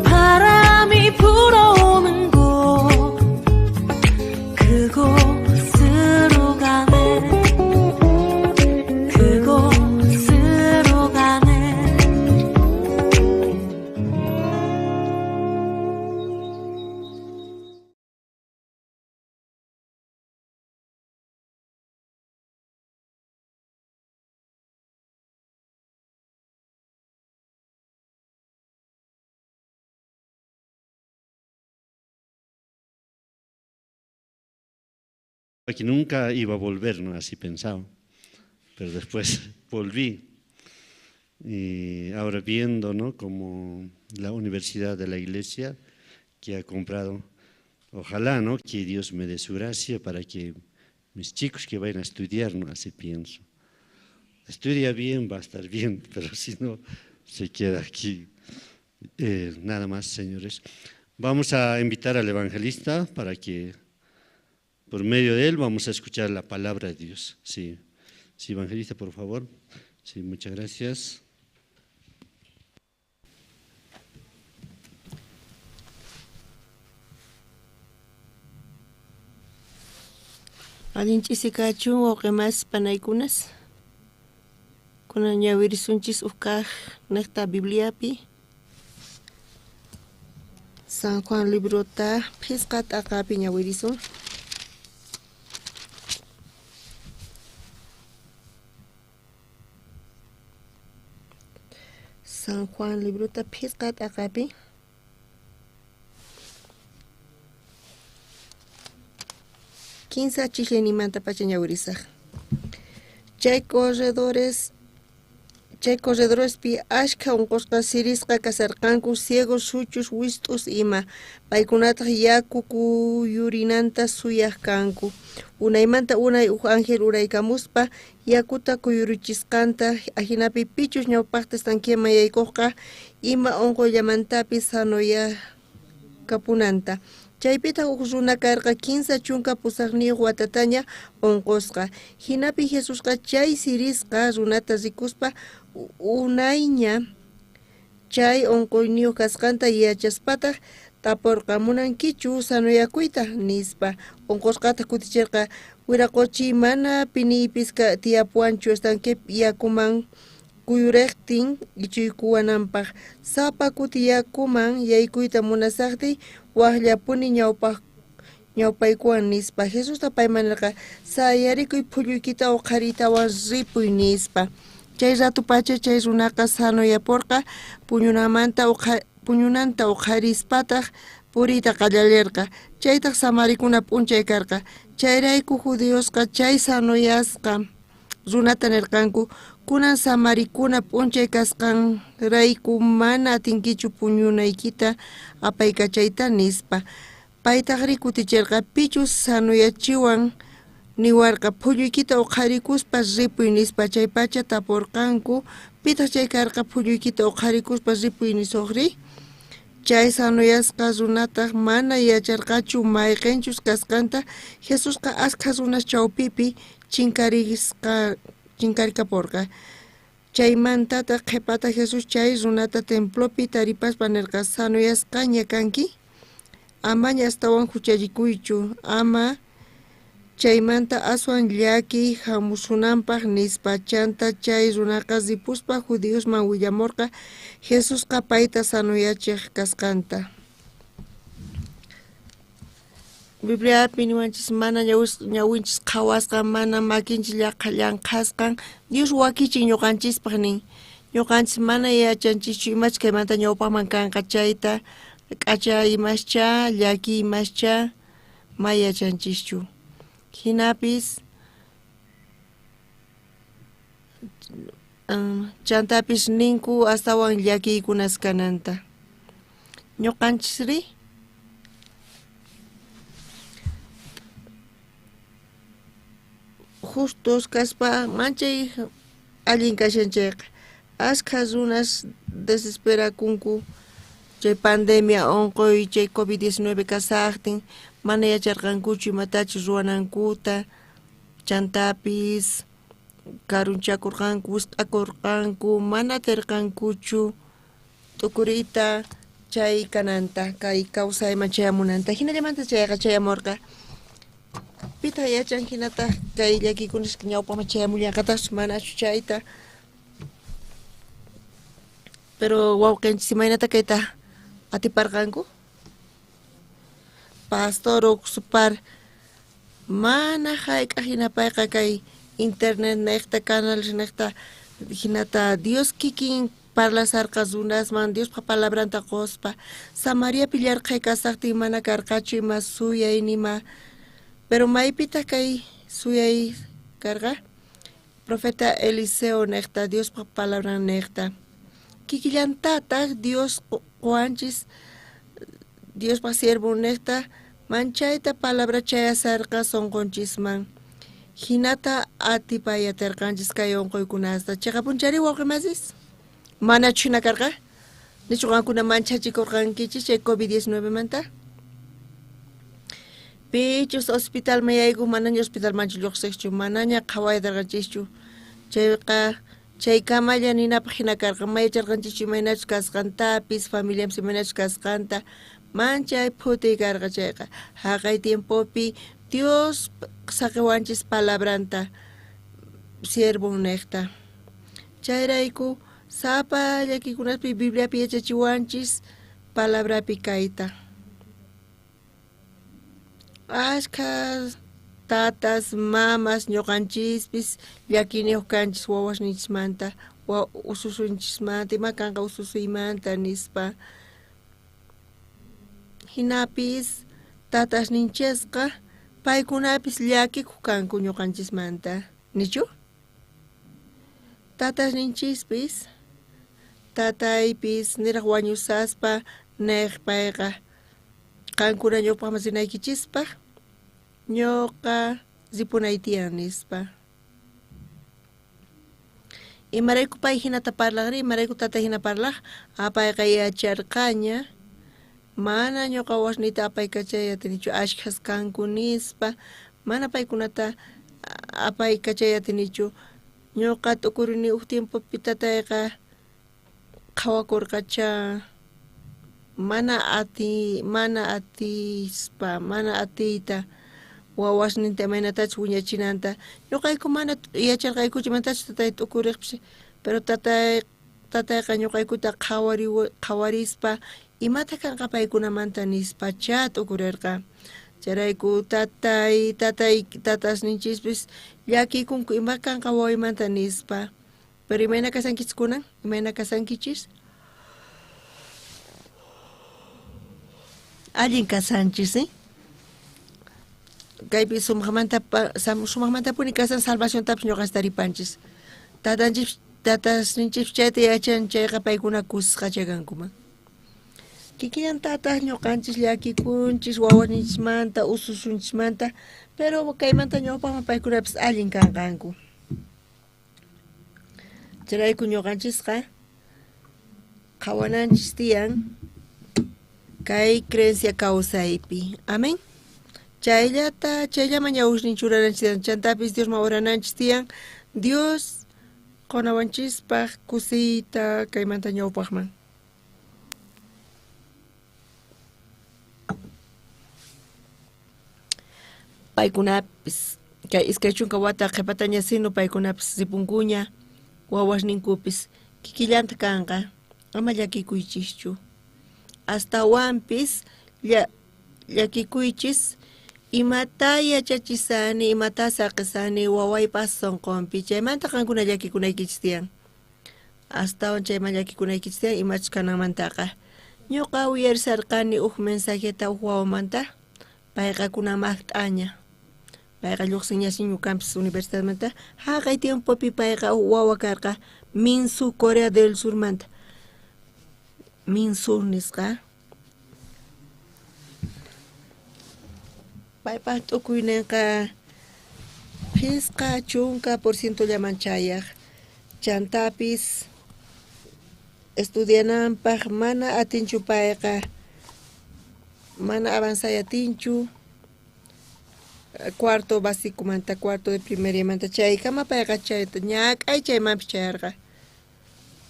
바람이 불어오는 곳 그곳으로 가네. 그곳으로 가네. Que nunca iba a volver, ¿no? Así pensaba, pero después volví. Y ahora viendo, ¿no?, como la universidad de la iglesia que ha comprado, ojalá, ¿no?, que Dios me dé su gracia para que mis chicos que vayan a estudiar, ¿no?, así pienso. Estudia bien, va a estar bien, pero si no, se queda aquí. Nada más, señores. Vamos a invitar al evangelista para que por medio de él vamos a escuchar la palabra de Dios. Sí, sí, evangelista, por favor. Sí, muchas gracias. Allin ch'isi kachun wawqimas panaykunas. Kunan ñawirisunchis uj kaj niqta Bibliapi. San Juan librota phisqa t'aqapi ñawirisun. San Juan librota phisqa t'aqapi. Kinsa chijllayninmantapacha ñawirisaj. Chay corredorespi ashkha unqusqa sirisqa kasharqanku, ciegos, suchus, wist'us ima. Paykunataj yaku kuyurinanta suyaj kanku. Unaymanta unay uj ángel uraykamuspa yakuta kuyurichisqanta, ajinapi pichus ñawpajta estanqueman yaykojqa ima unquyllamantapis sanoyakapunanta. Chaypitaj uj runa karqa 38 watataña unqusqa. Jinapi Jesusqa chay sirisqa runata rikuspa unayña chay unquyniyuq kasqanta yachaspataj taporqa, munankichu sanoyakuyta nispa. Unqusqataj kuticherqa, wiraqochi, mana piniypis tiyapuwanchu estanquepi yakuman kuyurejtin ichuykuwananpaj. Sapa kuti yakuman yaykuyta munasajtiy wajllapuni ñawpaykuwan nispa. Jesusta payman nerqa, sayarikuy, phulluykita uqhariytawan ripuy nispa. Chay rato pacha chay runaqa sanoyaporqa, puñunanta uqharispataj puriyta qallarerqa. Chaytaj samarikuna p'unchay karqa. Chayrayku judiosqa chay sanoyasqa runata nerqanku, kunan samarikuna p'unchay kasqanrayku mana atinkichu puñunaykita apaykachayta nispa. Paytajrí kuticherqa, pichus sanoyachiwan niwarqa, phulluykita uqharikuspa ripuy nispa. Chaypacha taporqanku, pitaj chay karqa phulluykita uqharikuspa ripuy nisojri? Chay sanoyasqa runataj mana yacharqachu mayqenchus kasqanta. Jesusqa ashkha runas chawpipi chinkarikaporqa. Chaymantataj qhepata Jesús chay runata templopi taripaspa nerqa, sanoyasqaña kanki, amaña astawan juchallikuychu, ama chaymanta aswan llakiy jamusunanpaj nispa. Chanta chay runaqa ripuspa judiosman willamorqa Jesusqa payta sanoyachej kasqanta. Bibliapi niwanchis mana ñawinchis qhawasqan, mana makinchis llanqhasqan, Dios wakichin ñuqanchispaj nin. Ñuqanchis mana yachanchischu imachus kaymanta ñawpajman kanqa chayta, k'acha imascha, llaki imascha, ma yachanchischu. Jinapis chantapis ninku astawan llakiykunas kananta. Ñuqanchisri justos kaspa manchay allin kashan chayqa. Ashkha runas desesperakunku chay pandemia unquy, chay COVID-19 kasajtin, mana yacharqankuchu imatachus ruwanankuta, chantapis karunchakurqanku, wisq'akurqanku, mana atirqankuchu t'ukuriyta chay kananta, kay kawsayman chayamunanta. Jinallamanta chayqa chayamurqa. Pitaq yachan hinataq kay llakiykunas ñawpaqman chayamullanqataqchu manachu chayta. Pero wawqinchis imaynata kayta atiparqanku? Pastor uksupar mana hayk'aq hinapayqa kay internet neqta, canales neqta hinata Dios kikin parlasarqa runasman, Diospa palabranta qospa. Samariapi llarqhay kasaqtin mana karqachu ima suyay nima. Pero maypitaq kay suyay karqa? Profeta Eliseo neqta, Diospa palabran neqta. Kikillantataq Dios qowanchis, Diospa siervon neqta, manchayta palabra chayasarqa sonqonchisman. Hinata atipayaterqanchis kay unquykunasta. Chiqapunchari wawqimasis? Manachu hina karqa? Nichu qankuna manchachikurqankichis chay COVID-19 manta? Pichus hospitalman yaykuq manaña hospitalmanchu lluqsiqchu, manaña qhawaytarqanchischu. Chayqa chaykamalla ninapaq hina karqa, ma yacharqanchischu imaynachus kasqantapis, familianpis imaynachus kasqanta, manchay phutiy karqa chayqa. Haqay tiempopi Dios saqiwanchis palabranta siervon neqta. Chayrayku sapa llakiykunapi Bibliapi yachachiwanchis palabrapi kayta. Ashkha tatas, mamas, ñuqanchispis llakiniyuq kanchis wawasninchismanta, Ususunchismanta, ima kanqa ususuymanta nispa. Jinapis tatasninchisqa paykunapis llakikuq kanku ñuqanchismanta, nichu? Tatasninchispis, tataypis niraj wañusaspa nej payqa qankuna ñawpaqman rinaykichispaq ñuqa ripunay tiyan nispa. Imarayku pay hinata parlaqri, imarayku tatay hina parlaq? Ah, payqa yacharqaña mana ñuqa wasniyta apaykachay atinichu, ashkhas kanku nispa, mana paykunata apaykachay atinichu. Ñuqa t'ukurini uj tiempopi tatayqa qhawakurqacha mana ati mana atispa, mana atiyta wawasninta imaynatachus wiñachinanta. Ñuqayku mana yacharqaykuchu imatachus tatay t'ukuriqpis, pero tatay tatayqa ñuqaykuta qhawarispa imata kanqa paykunamanta nispachá t'ukurirqa. Chayrayku tatay tatay tatasninchispis llakikunku ima kanqa wawaymanta nispa. Pero imayna kasankichis kunan? Imayna kasankichis? Allin kasanchis, eh? Kaypi sumaqmanta sumaqmantapuni kasan salvaciontapis ñuqanchis taripanchis. Tatanchis tatasninchis chayta yachan chayqa paykuna kusisqacha kankuman. Kikillantataq ñuqanchis llakikunchis wawasninchismanta, ususunchismanta, pero kaymanta ñawpaqman paykunapis allin kanqanku. Chayrayku ñuqanchisqa qhawananchis tiyan kay creencia kawsaypi. Amén. Chayllata, chayllaman ñawisnin churananchis tiyan, chantapis Diosman orananchis tiyan, Dios qonawanchispaq kusiyta kaymanta ñawpaqman. Paykunapis kay 20 wata qhepataña sino paykunapis ripunkuña, wawasninkupis kikillanta kanqa, ama llakikuychischu. Astawanpis llakikuychis imata yachachisani, imata saqesani wawaypas sonqonpi, chaymanta qankuna llakikunaykichis tiyan. Astawan chayman llakikunaykichis tiyan imachus kananmantaqa. Ñuqa uyarisarqani uj mensajeta uj wawamanta, payqa kunan maqt'aña. Payqa lluqsinñasin ñukanpis universidadmanta. Haqay tiempopi payqa uj wawa karqa Minsu, Corea del Surmanta. Minsu nisqa. Paypaj t'ukuyninqa 50%llaman chayaq. Chantapis estudiananpaj mana atinchu payqa, mana avanzay atinchu. Cuarto basicomanta, cuarto de primariamanta chaykama payqa chayta ñak'ay chaymanpis chayarqa.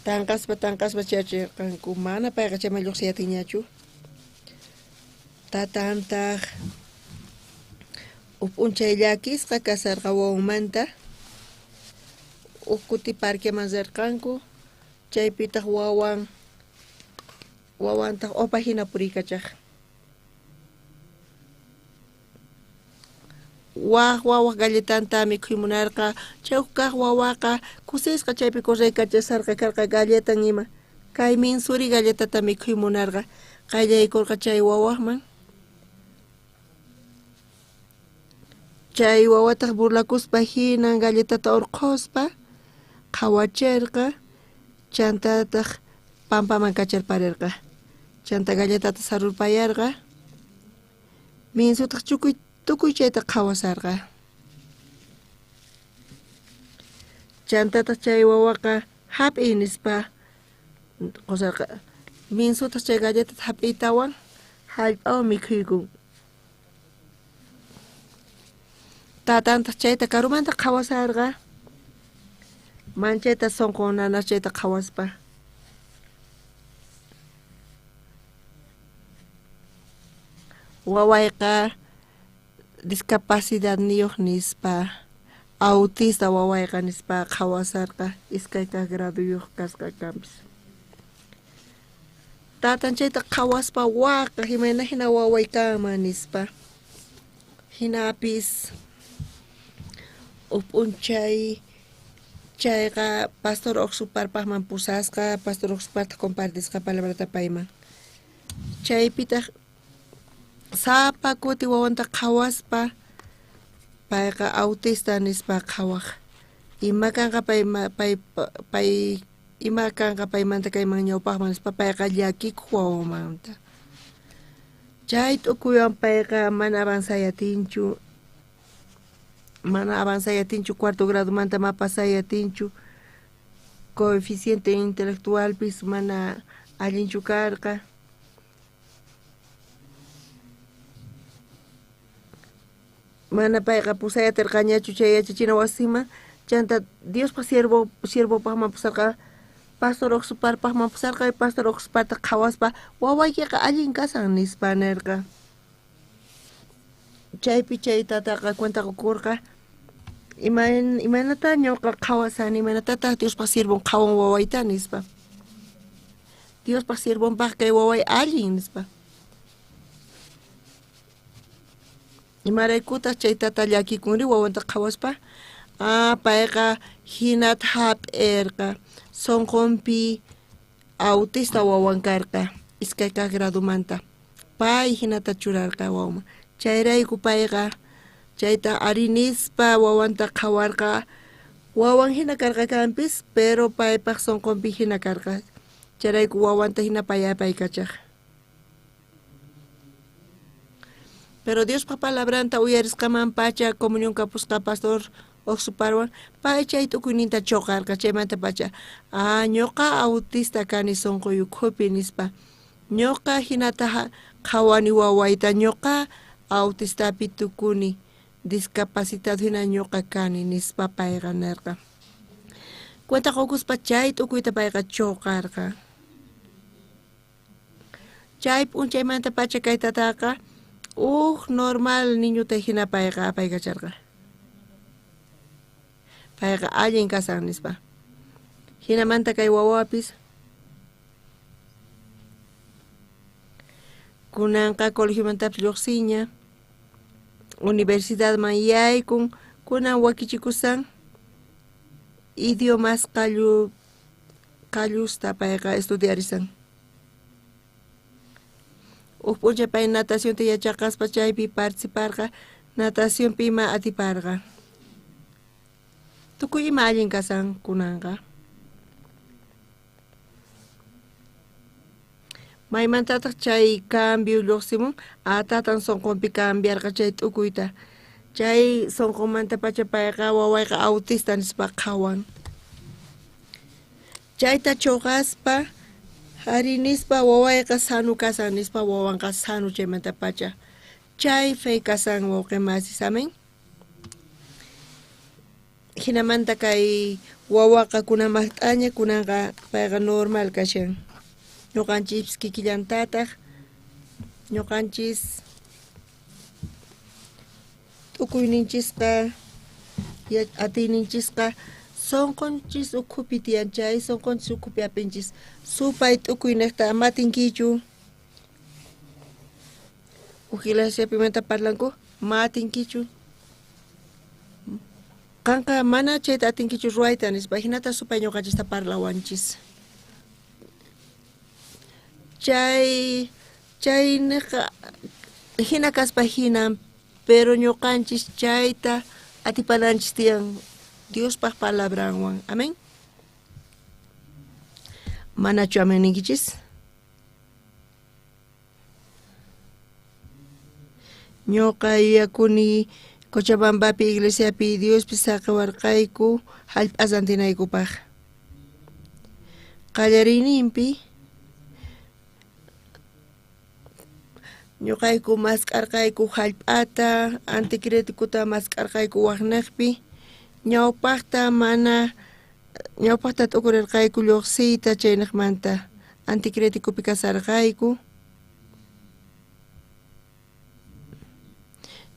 Tanqaspa tanqaspa chayachirqanku, mana payqa chayman lluqsiy atinñachu. Tatantaq uj p'unchay llakisqa kasarqa wawanmanta, uj kuti parqueman rirqanku, chaypitaq wawan wawantaq opa hina puriykachaq. Waj wawaj galletanta mikhuy munarqa, chay uj kaq wawaqa kusisqa chaypi correykachasarqa karqa galletan ima. Kay Minsuri galletata mikhuy munarqa, qayllaykurqa chay wawajman. Chay wawataq burlakuspa hinan galletata urqhuspa qhawachirqa, chantataq pampaman kacharparirqa. Chanta galletata sarurpayarqa. Minsutaq tukuy chayta qhawasarqa. Chantataq chay wawaqa hap'iy nispa qusarqa. Minsutaq chay galletata hap'iytawan hallp'awan mikhuykun. Tatantaq chayta karumanta qhawasarqa. Manchayta sonqon nanas chayta qhawaspa. Wawayqa discapacidadniyuq nispa, autista wawayqa nispa qhawasarqa, iskay kaq graduyuq kasqa kanpis. Tatan chayta qhawaspa waqaq imayna hina waway kanman nispa. Hinapis uj p'unchay Chayqa pastor Oxuparpajman pusasqa, pastor Oxupartaj compartisqa palabrata payman. Chaypitaj sapa kuti wawanta qhawaspa payqa autista nispa qhawaj. Ima kanqa pay pay ima kanqa paymanta kayman ñawpajman nispa payqa llakikuj wawamanta. Chay t'ukuywan payqa mana avanzay atinchu, mana avanzay atinchu cuarto gradomanta ma pasay atinchu, coeficiente intelectualpis mana allinchu karqa. Mana payqa pusay atirqañachu chay yachachina wasiman, chanta Diospaj siervopajman pusarqa, pastor Oxuparpajman pusarqa, pastor Oxuparta qhawaspa wawaykiqa allin kasan nispa nerqa. Chaypi chay tataqa cuenta qukurqa, imaynata ñuqa qhawasani, imaynatataq Diospaj siervon qhawan wawayta nispa. Diospaj siervonpaj kay waway allin nispa. Imaraykutaq chay tata llakikunri wawanta qhawaspa? Ah, payqa hinata hap'irqa, sunqunpi autista wawan karqa, iskay kaq gradomanta. Pay hinata churarqa wawan. Chayrayku payqa chayta ari nispa wawanta qhawarqa, wawan hina karqa kanpis, pero paypaq sunqunpi hina karqa. Chayrayku wawanta hina pay apaykachaj. Pero Diospa palabranta uyarisqaman pacha comunión kapusqa pastor Oxuparwan, pay chay t'ukuyninta choqarqa, chaymanta pacha, ah, ñuqa autista kani sunquy ukhupi nispa, ñuqa hinata qhawani wawayta, ñuqa autistapi tukuni, discapacitado hina ñuqa kani nispa payqa nerqa. Cuenta qukuspa chay t'ukuyta payqa choqarqa. Chay p'unchaymanta pacha kay tataqa uj normal niñuta hina payqa apaykacharqa. Payqa allin kasan nispa. Hinamanta kay wawapis kunanqa colegiomantapis lluqsiña, universidadman yaykun, kunan wakichikusan idiomas qallusta payqa estudiarisan. Uj p'unchay pay natacionta yachaqaspa chaypi participarqa, natacionpi ima atiparqa. Tukuy ima allin kasan kunanqa. Maymantataq chay cambio lluqsimun, atatan sunqunpi cambiarqa chay t'ukuyta. Chay sunqunmanta pacha payqa wawayqa autista nispa qhawan. Chayta chuqaspa ari nispa wawayqa sanu kasan nispa wawanqa sanu chaymanta pacha. Chay fe kasan wawqi masis, amén. Hinamanta kay wawaqa kunan maqt'aña, kunanqa payqa normal kashan. Ñuqanchis kikillantataq, ñuqanchis t'ukuyninchisqa, atiyninchisqa sunqunchis ukhupi tiyan, chay sunqunchis ukhupi apinchis. Supay t'ukuyniqta ama atinkichu. Uj iglesiapimanta parlanku, ma atinkichu. Qanqa mana chayta atinkichu ruwayta nispa, hinata supay ñuqanchista parlawanchis. Chay chayniqa hina kaspa hinan, pero ñuqanchis chayta atipananchis tiyan Diospaj palabranwan. Amén. Manachu amén ninkichis? Ñuqa yuyakuni Cochabambapi iglesiapi Diospi saqiwarqayku hallp'a rantinaykupaq. Qallariyninpi ñuqayku mask'arqayku hallp'ata, anticréticuta mask'arqayku waqniqpi, ñawpaqta mana ñawpaqta t'ukurirqayku lluqsiyta chayniqmanta anticréticupi kasarqayku.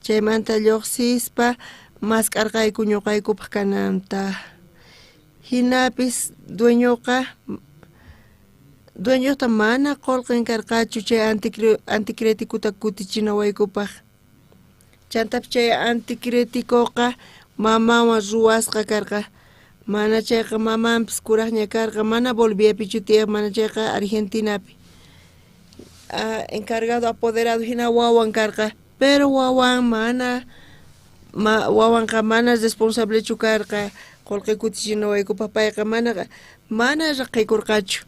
Chaymanta lluqsispa mask'arqayku ñuqaykupaq kananta. Hinapis dueñoqa dueñoqta mana qullqin karqachu chay anticréticuta kutichinawaykupaq. Chantapis chay anticréticoqa mamawan ruwasqa karqa. Mana chayqa mamanpis kurajña karqa, mana Boliviapichu tiyaj, mana chayqa Argentinapi. Encargado apoderado jina wawan karqa, pero wawan mana wawanqa mana responsablechu karqa qolqe kutichinawaykupaj, payqa mana raqaykurqachu.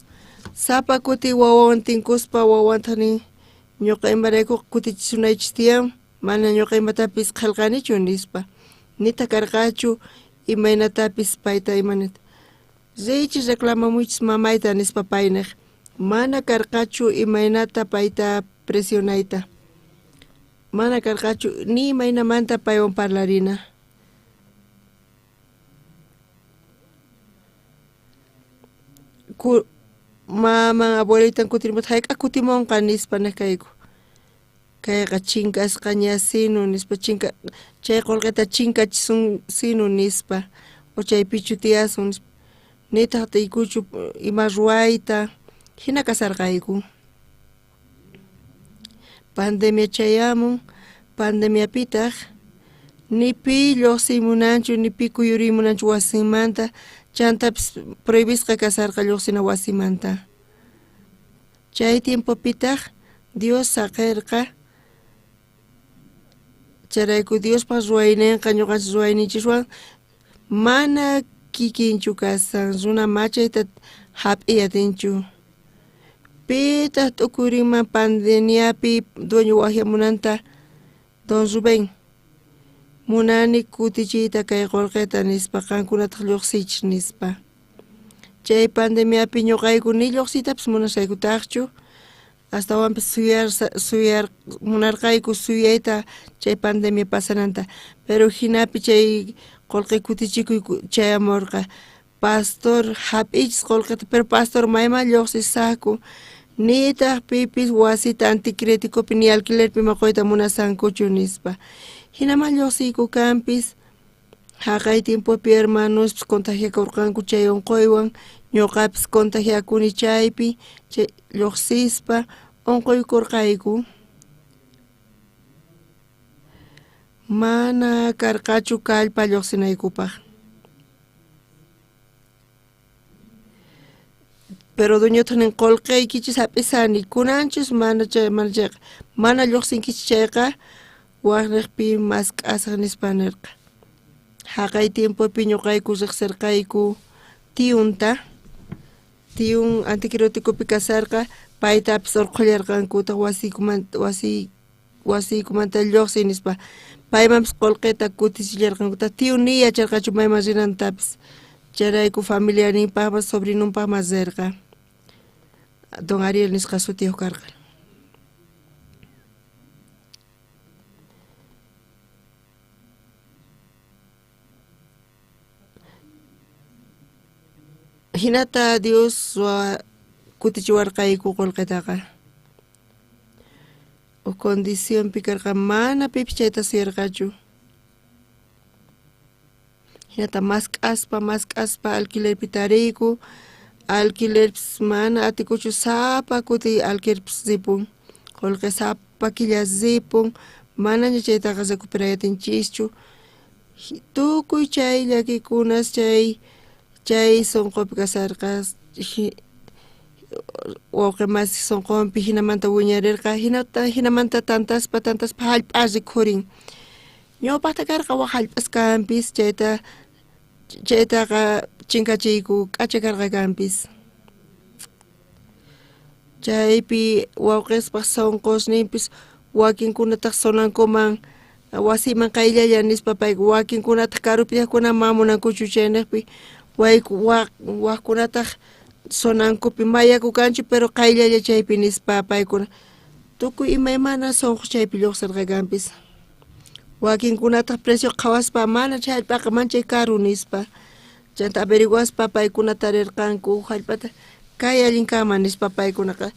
Sapa kuti wawawan tinkuspa wawantaq nin, ñuqa imaraykuqa kutichisunaychis tiyan, mana ñuqa imatapis qhelqanichu nispa. Nita karqachu imaynatapis payta imanata. Riychis reclamamuychis mamayta nispa paynej. Mana karqachu imaynata payta presionayta. Mana karqachu ni imaynamanta paywan parlarina. Maman abuelitan kutirimuta hayk'a kutimunqa nispa nej kayku. Kayqa chinkasqaña sinu nispa, chay qolqeta chinkachisun sinu nispa, o chaypichu tiyasun nispa. Nitaq atiykuchu ima ruwayta, hina kasarqayku. Pandemia chayamun, pandemiapitaq ni pi lluqsiy munanchu, ni pi kuyuriy munanchu wasinmanta, chantapis prohibisqa kasarqa lluqsina wasimanta. Chay tiempopitaq Dios saqirqa, chayrayku Diospaq ruwayninqa ñuqanchis ruwayninchiswan mana kikinchu kasan, runa machayta hap'iy atinchu. Pitaq t'ukurinman pandemiapi dueño wajyamunanta Don Rubén, munani kutichiyta kay qolqeta nispa, qankunataq lluqsiychis nispa. Chay pandemiapi ñuqayku ni lluqsiytapis munashaykutaqchu, astawanpis suyar munarqayku suyayta chay pandemia pasananta, pero hinapi chay qolqe kutichikuy chayamurqa. Pastor hap'ichis qolqeta, pero pastor mayman lluqsisaqku, nitaq pipis wasita anticréticopi ni alquilerpi maquyta munasankuchu nispa. Hinaman lluqsiyku kanpis, haqay tiempopi hermanospis contagiakurqanku chay unquywan, ñuqapis contagiakuni chaypi, chay lluqsispa unquykurqayku. Mana karqachu kallpa lluqsinaykupaq. Pero dueñotaq nin qolqeykichis hap'isani, kunanchus mana chay, mana chayqa, mana lluqsinkichis chayqa waqniqpi mask'asaq nispa nirqa. Haqay tiempopi ñuqayku riqsirqayku tiyunta, tiyun antiquiroticopi kasarqa, paytapis urqhullarqankutaq wasiykumanta lluqsiy nispa. Paymanpis qolqeta kutichillarqankutaq, tiyun ni yacharqachu mayman rinantapis. Chayrayku familiarninpaqpas sobrinonpaqmas rirqa. Don Ariel nisqa sutiyuq karqa. Hinata Dios kutichiwarqayku qolqetaqa. Uj condicionpi karqa mana pipis chayta suyarqachu. Hinata mask'aspa alquilerpi tariyku, alquilerpis mana atikuchu, sapa kuti alquilerpis ripun, qolqe sapa killa ripun, manaña chaytaqa recuperay atinchischu. Tukuy chay llakikunas chay sunqupi kasarqa, wawqi masi sunqunpi hinamanta wiñarirqa, hinamanta tantaspa hallp'a rikhurin. Ñawpaqta karqa wak hallp'as kanpis, chaytaqa chinkachiyku, k'acha karqa kanpis. Chaypi wawqispaq sunqusninpis wakinkunataq sonankuman wasiman qayllalla nispa payku, wakinkunataq karupi tiyaqkuna mana munankuchu chayniqpi, waqkunataq sonankupi mayaku kanchu pero qayllalla chaypi nispa paykuna. Tukuy imaymana sunqu chaypi lluqsirqa kanpis. Wakinkunataq precio qhawaspa mana chay hallp'aqa manchay karu nispa. Chanta averiguaspa paykuna tarirqanku hallp'ata kay allin kanman nispa paykunaqa.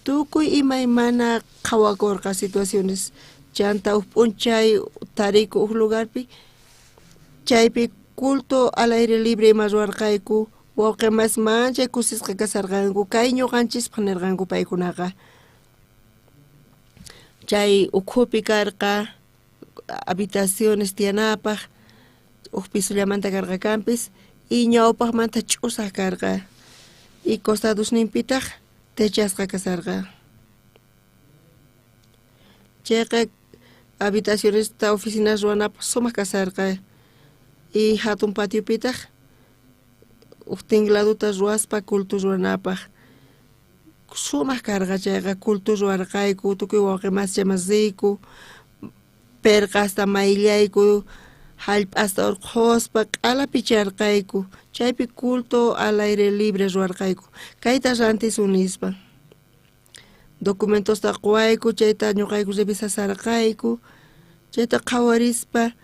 Tukuy imaymana qhawakurqa situaciones. Chanta uj p'unchay tariku uj lugarpi, chaypi culto al aire libre ima ruwarqayku, wawqi mas manchay kusisqa kasarqanku, kay ñuqanchispaq nirqanku paykunaqa. Chay ukhupi karqa habitaciones tiyanapaq, uj pisollamanta karqa kanpis, Y ñawpajmanta ch'usaj karqa. Y costadosninpitaj techasqa kasarqa. Chayqa habitacionesta oficinas ruwanapaj sumaj kasarqa. Y hatun patiopitaj uj tingladuta ruwaspa culto ruwanapaj. Sumaj karqa chayqa culto ruwarqayku, tukuy wawqi masi chayman riyku, perqasta mayllayku, jallp'asta urqhuspa q'ala picharqayku, chaypi culto al aire libre ruwarqayku. Kayta rantisun nispa. Documentosta quwayku, chayta ñuqayku revisasarqayku, chayta qhawarispa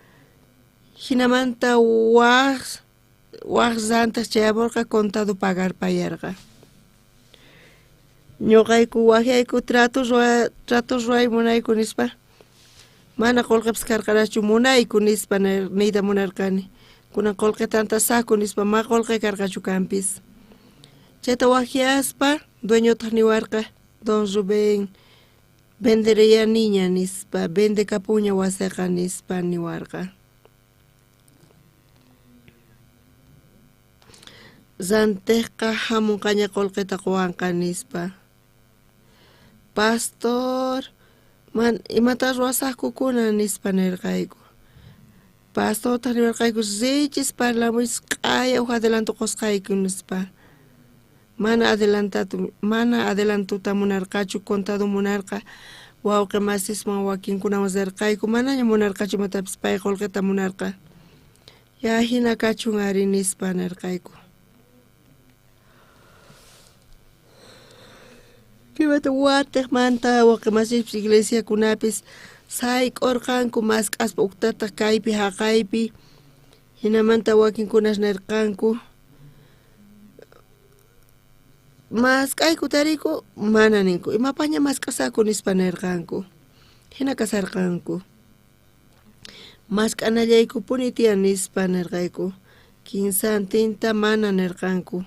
jinamanta waj waj rantaj chayamurqa contado pagarpayarqa. Ñuqayku wajyayku trato ruwa trato ruway munayku nispa. Mana qullqipis karqarachu munayku nispa niyta munarqani. Kunan qullqi tantasaku nispa ma qullqi karqachu kanpis. Chayta wajyaspa dueñotaq niwarqa don Rubén vendereyaniña nispa, vendekapunña wasiqa nispa niwarqa. Rantejqa hamunqaña qullqita quwanqa nispa. Pastor, man imata ruwasaqku kunan nispa nirqayku. Pastortaq niwarqayku riychis parlamuychis q'aya uj adelanto qusqayku nispa. Mana adelantatu mana adelantuta munarqachu contado munarqa wawqi masiswan wakinkunawan rirqayku manaña munarqachu imatapis pay qullqita munarqa. Ya hina kachun ari nispa nirqayku. Kimata watiqmanta wawqi masispis iglesiakunapis sayk'urqanku mask'aspa uktataq kaypi haqaypi hinamanta wakinkunas nirqanku mask'ayku tariyku mana ninku imapaqña mask'asaku nispa nirqanku hina kasarqanku. Mask'anallaykupuni tiyan nispa nirqayku kinsantinta mana nirqanku.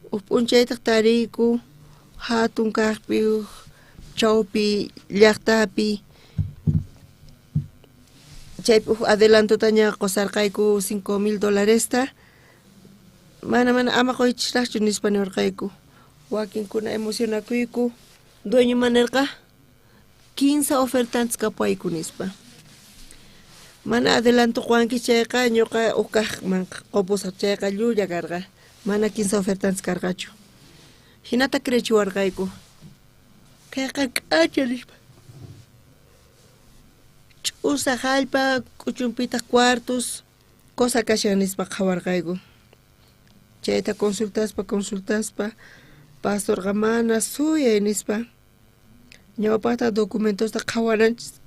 Uj p'unchaytaq tariyku hatun kaqpi chawpi llaqtapi chaypi uj adelantotaña qusarqayku 5000 dolaresta mana mana ama quychisraqchu nispa niwarqayku. Wakinkuna emocionakuyku dueñoman nirqa kinsa ofertanchis kapuwayku nispa. Mana adelanto quwanki chayqa ñuqa uj kaqman qupusaq chayqa llulla karqa mana kinsa ofertanchis karqachu. Hinata creechiwarqayku. Kayqa k'acha nispa. Ch'usaq jallp'a k'uchunpitaq cuartos cosa kashan nispa qhawarqayku. Chayta consultaspa consultaspa pastorqa mana suyay nispa. Ñawpaqta documentosta qhawaranchis.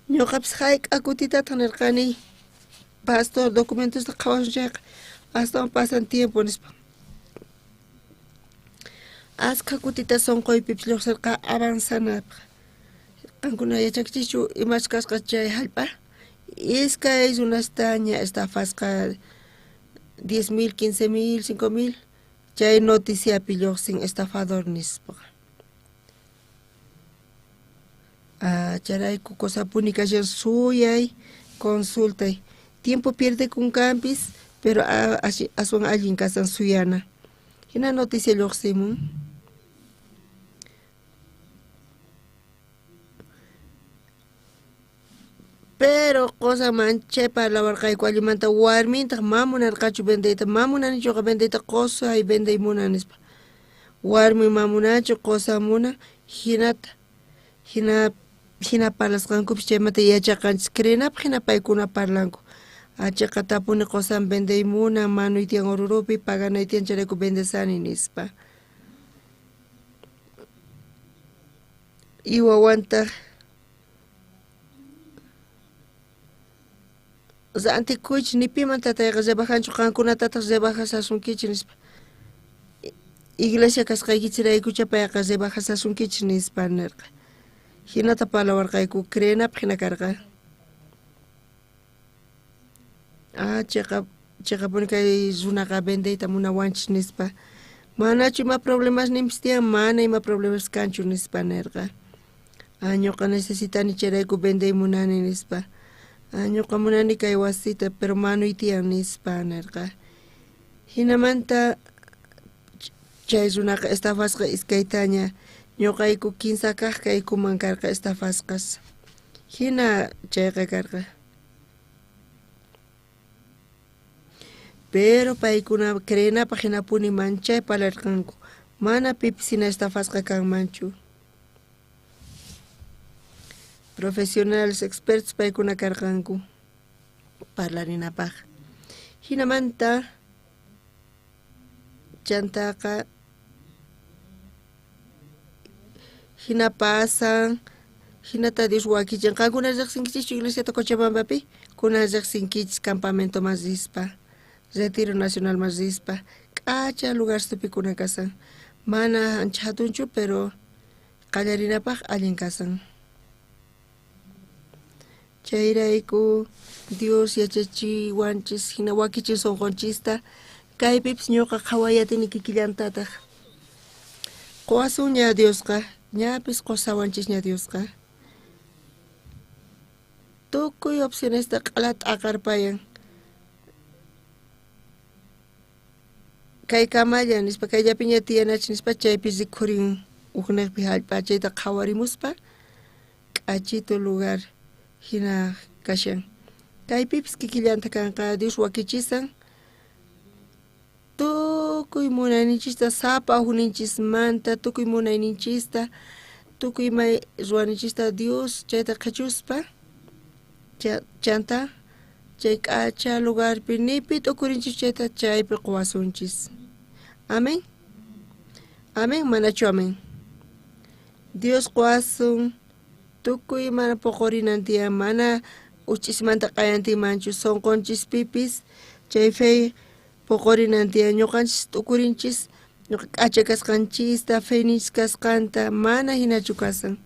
Ñuqapis hayk'a kutitataq nirqani pastor documentosta qhawasun chayqa astawan pasan tiempo nispa. Askha kutita sunquypipis lluqsirqa avanzanapaq. Qankuna yachankichischu imachus kasqa chay jallp'a? Iskay runastaña estafasqa 10 000, 15 000, 5000 chay noticiapi lluqsin estafador nispa. Chayrayku cosapuni kashan suyay, consultay. Tiempo pierdekun kanpis, pero aswan allin kasan suyana. Hina noticia lluqsimun. Pero qosa manchay parlawarqayku allimanta warmintaq ma munarqachu vendeyta, ma munanichuqa vendeyta qosay vendey munan nispa. Warmi ma munanchu qosa munan hinata hina hina parlasqankupis chaymanta yachaqanchis creenapaq hina paykuna parlanku. Achiqatapuni qosan vendey munan manuy tiyan Oruropi paganay tiyan chayrayku vendesani nispa. Y wawantaq rantikuychis ni piman tatayqa rebajanchu qankunatataq rebajasasunkichis nispa. Iglesia kasqaykichisraykucha payqa rebajasasunkichis nispa nirqa. Hinata parlawarqayku creenapaq hina karqa. Chiqa chiqapuni kay runaqa vendeyta munawanchis nispa. Manachu ima problemasninpis tiyan mana ima problemas kanchu nispa nirqa. Ñuqa necesitani chayrayku vendey munani nispa. Ñuqa munani kay wasita, pero manuy tiyan nispa nerqa. Hinamanta chay runaqa estafasqa iskaytaña, ñuqayku kinsa kaq kaykuman karqa estafasqas. Hina chayqa karqa. Pero paykuna creenapaq hinapuni manchay parlarqanku, mana pipis hina estafasqa kanmanchu. Profesionales, expertos paykuna karqanku parlarinapaq. Hinamanta chantaqa hina pasan, hinata Dios wakichin. Qankuna riqsinkichischu iglesiata Cochabambapi? Kunan riqsinkichis campamento mas rispa, Retiro Nacional mas rispa. K'acha lugarstupi kunan kasan. Mana ancha hatunchu, pero qallarinapaq allin kasan. Chayrayku Dios yachachiwanchis, hina wakichin sunqunchista, kaypipis ñuqa qhawayatini kikillantataq. Quwasunña Diosqa, ñapis qusawanchisña Diosqa. Tukuy opcionesta q'ala t'aqarpayan. Kay kamalla nispa, kayllapiña tiyanachis nispa, chaypi rikhurin ujniqpi hallp'a chayta qhawarimuspa k'achitu lugar hina kashan. Kaypipis kikillanta kanqa Dios wakichisan tukuy munayninchista, sapa ujninchismanta tukuy munayninchista, tukuy may ruwaninchista Dios chayta qhichuspa chanta chay k'acha lugarpi nipi t'ukurinchis chayta chaypi quwasunchis. Amén. Amén, manachu amén. Dios quwasun tukuy mana puqurinan tiyan, mana uch'ismanta q'ayantinmanchu, sunqunchispipis chay fe puqurinan tiyan, ñuqanchis t'ukurinchis, ñuqa k'acha kasqanchista, feninchis kasqanta, mana hinachu kasan.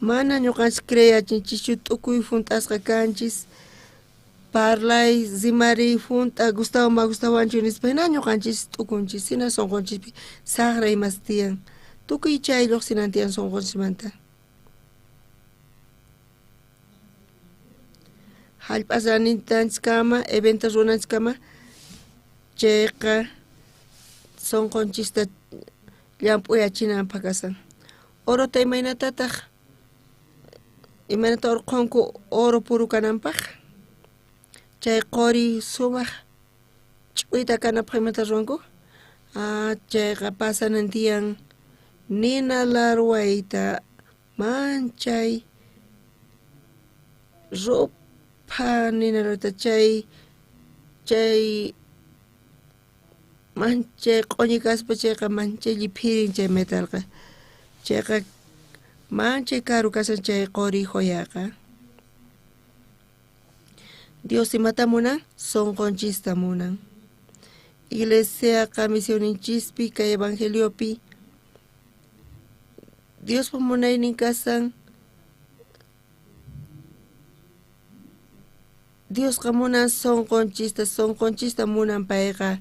Mana ñuqanchis creyachinchischu t'ukuy junt'asqa kanchis, parlay, rimariy, junt'a, gustawan ma gustawanchu nispa, hina ñuqanchis t'ukunchis, hina sunqunchispi saqra imas tiyan. Tukuy chay lluqsinan tiyan sunqunchismanta. Hallp'as ranintanchiskama, eventos ruwananchiskama, chayqa sunqunchista llamp'uyachinanpaq kasan. Orota imaynatataq, imaynata urqhunku oro puro kananpaq? Chay qori sumaq ch'uyta kanapaq imata ruwanku? Chayqa pasanan tiyan nina larwayta, manchay rupha nina larwayta, chay manchay q'uñi kaspa chayqa manchay lliphirin chay metalqa. Chayqa manchay karu kasan chay qori joyaqa. Dios imata munan? Sunqunchista munan. Iglesiaqa misionichispi kay evangeliopi Diospa munaynin kasan. Diosqa munan sunqunchista, sunqunchista munan payqa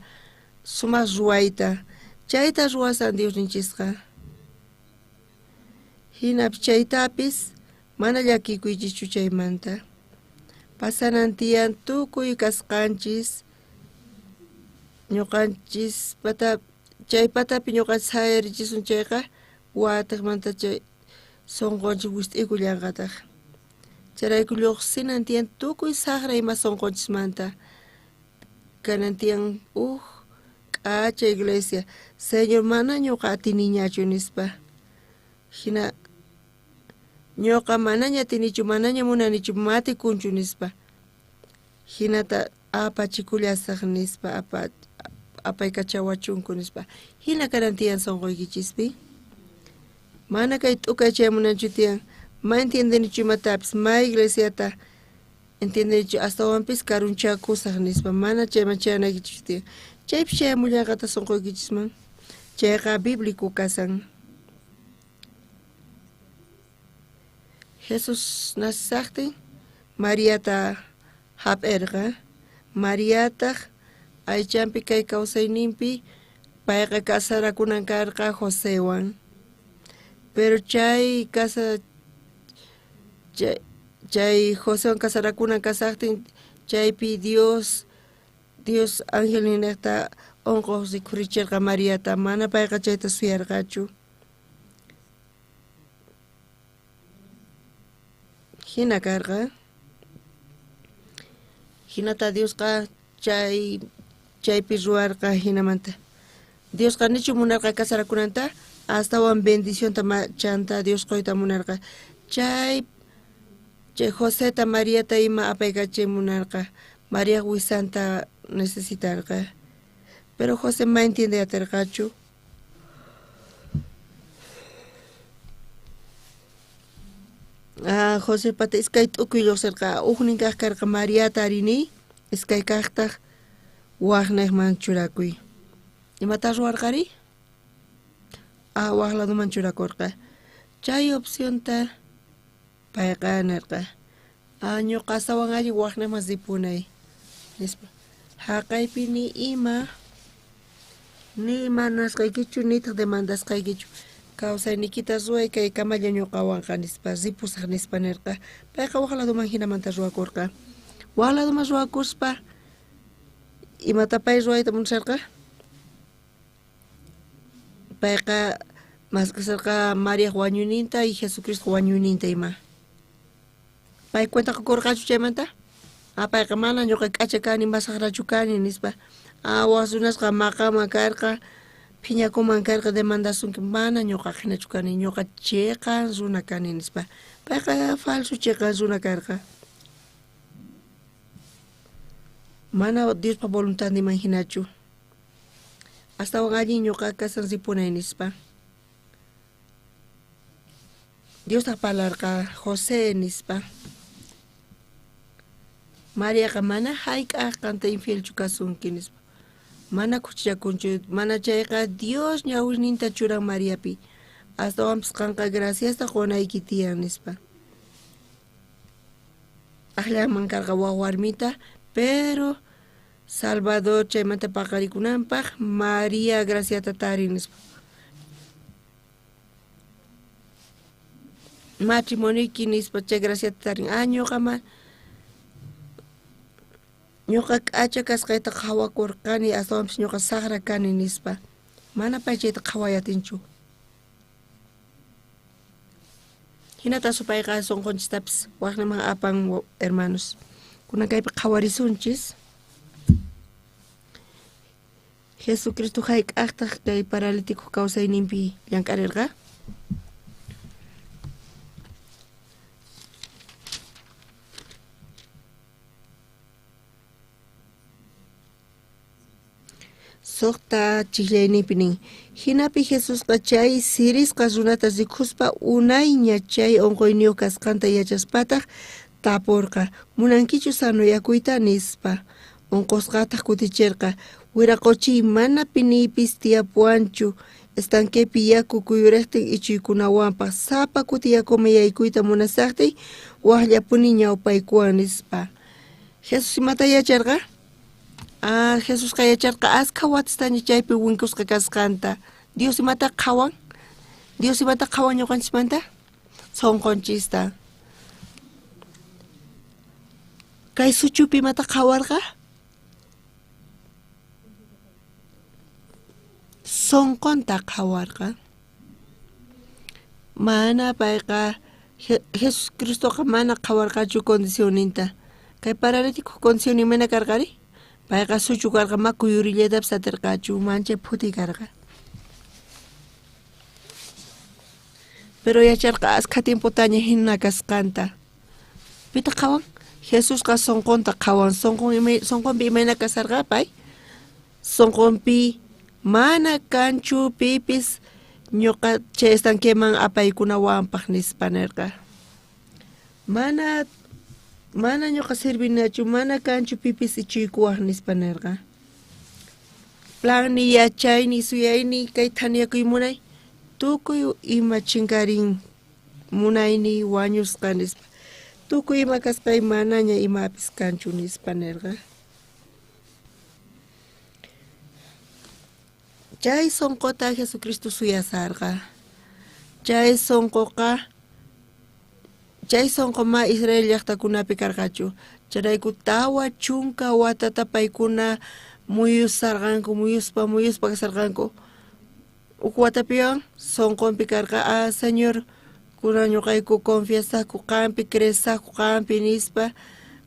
sumaq ruwayta. Chayta ruwasan Diosninchisqa. Hinapi chaytapis mana llakikuychischu chaymanta. Pasanan tiyan tukuy kasqanchis, ñuqanchis pata, chay patapi ñuqanchis sayarichisun chayqa watiqmanta chay sunqunchis wist'ikullanqataq. Chayrayku lluqsinan tiyan tukuy saqra ima sunqunchismanta. Kanan tiyan uj k'acha iglesia, Señor mana ñuqa atiniñachu nispa. Hina ñuqa manaña atinichu, manaña munanichu, matikunchu nispa. Hinata apachikullasaq nispa, apaykachawachunku nispa. Hina kanan tiyan sunquykichispi. Mana kay t'ukay chayamunanchu tiyan, ma entiendenichu imatapis, ma iglesiata entiendenichu, astawanpis karunchakusaq nispa, mana chayman chayanaykichis tiyan. Chaypi chayamullanqata sunquykichisman. Chayqa bíblico kasan. Jesús nasisaqtin Mariata hap'irqa. Mariataq aychanpi kay kawsayninpi payqa kasarakunan karqa Josewan. Pero chay casa Chay Josewan casarakunan kasajtin chaypi Dios Dios angelninejta onqoj rikhuricherqa Mariata, mana payqa chayta suyarqachu. Jina karqa. Jinata Diosqa chay chaypi ruwarqa jinamanta. Diosqa nichu munarqa casarakunanta, astawan bendicionta chanta Dios qoyta munarqa. Chay chay Joseta Mariata ima apaykachay munarqa. Mariaj wisanta necesitarqa. Pero José ma entiende aterqachu. Ah, Josepata iskay t'ukuy lluqsirqa. Ujnin kaq karqa Mariata arini, iskay kaqtaq waqniqman churakuy. Imata ruwarqari? Ah, waq ladoman churakurqa. Chay opcionta payqa nirqa. Ah, ñuqa astawan allin waqniqman ripunay, nispa. Haqaypi ni ima ni ima nasqaykichu nitaq demandasqaykichu. Kawsayniykita ruway kay kamalla ñuqawanqa nispa, ripusaq nispa nirqa. Payqa waq ladoman jinamanta ruwakurqa. Waq ladoman ruwakuspa imata pay ruwayta munasharqa? Payqa mask'asharqa Mariaj wañuyninta y Jesucristo wañuyninta ima. Pay cuenta qokurqachu chaymanta? Ah, payqa mana ñuqa k'acha kani, masaqrachu kani nispa. Ah, waj runasqa maqaman karqa, phiñakuman karqa, demandasunki, mana ñuqa jinachu kani, ñuqa cheqan runa kani nispa. Payqa falso cheqan runa karqa. Mana Diospa voluntadninman jinachu. Astawan allin ñuqa kasan ripunay nispa. Diostaq parlarqa José nispa. Mariaqa mana jayk'aj qanta infielchu kasunki nispa. Mana khuchichakunchu, mana chayqa Dios ñawisninta churan Mariapi. Astawanpis qanqa graciasta qonayki tiyan nispa. Ajllanman karqa waj warmita, pero Salvador chaymanta paqarikunanpaq María graciata tarin nispa. Matrimonioyki nispa chay graciata tarin. Ah, ñuqa ma ñuqa k'acha kasqayta qhawakurqani, astawanpis ñuqa saqra kani nispa. Mana pay chayta qhaway atinchu. Hinata supayqa sunqunchistapis waqniman apan, hermanos. Kunan kaypi qhawarisunchis. Jesucristo jayk'aqtaq kay paralítico kawsayninpi llank'arirqa? Suqta chijllayninpi nin, jinapi Jesusqa chay sirisqa runata rikuspa unayña chay onqoyniyuq kasqanta yachaspataq tapurqa, munankichu sanoyakuyta nispa. Onqosqataq kutichirqa, wiraqochiy mana piniypis tiyapuwanchu, estanquepi yaku kuyuriqtin ichuykunawanpaq, sapa kuti yakuman yaykuyta munasaqtiy waqllapuni ñawpaykuwan nispa. Jesús imata yacharqa? Ah, Jesusqa yacharqa askha watastaña chaypi winkusqa kasqanta. Dios imata qhawan? Dios imata qhawan ñuqanchismanta? Sonqonchista. Kay suchupi imata qhawarqa? Sonqonta qhawarqa. Mana payqa Jesucristoqa mana qhawarqachu condicionninta. Kay paralítico condición imayna karqari? Payqa suchu karqa, ma kuyurillaytapis atirqachu, manchay phuti karqa. Pero yacharqa askha tiempotaña hina kasqanta. Pitaq qhawan? Jesusqa sonqonta qhawan. Sonqon imay, sonqonpi imayna kasarqa pay? Sonqonpi mana kanchu pipis ñuqa chay estanqueman apaykunawanpaq nispa nirqa. Mana mana ñuqa sirvinachu, mana kanchu pipis ichuykuwaq nispa nirqa. Planni, yachayni, suyayni, kay thaniyakuy munay, tukuy ima chinkarin munayni wañusqa nispa. Tukuy ima kasqay manaña imapis kanchu nispa nirqa. Chay sonqota Jesucristo suyasarqa. Chay sonqoqa Chay sonqo ma Israel llaqtakunapi karqachu. Chayrayku 40 watata paykuna muyusarqanku, muyuspa muyuspa kasarqanku. Uj watapiwan sonqonpi karqa, ah, Señor, kunan ñuqayku confiasaqku qampi, creesaqku qampi nispa,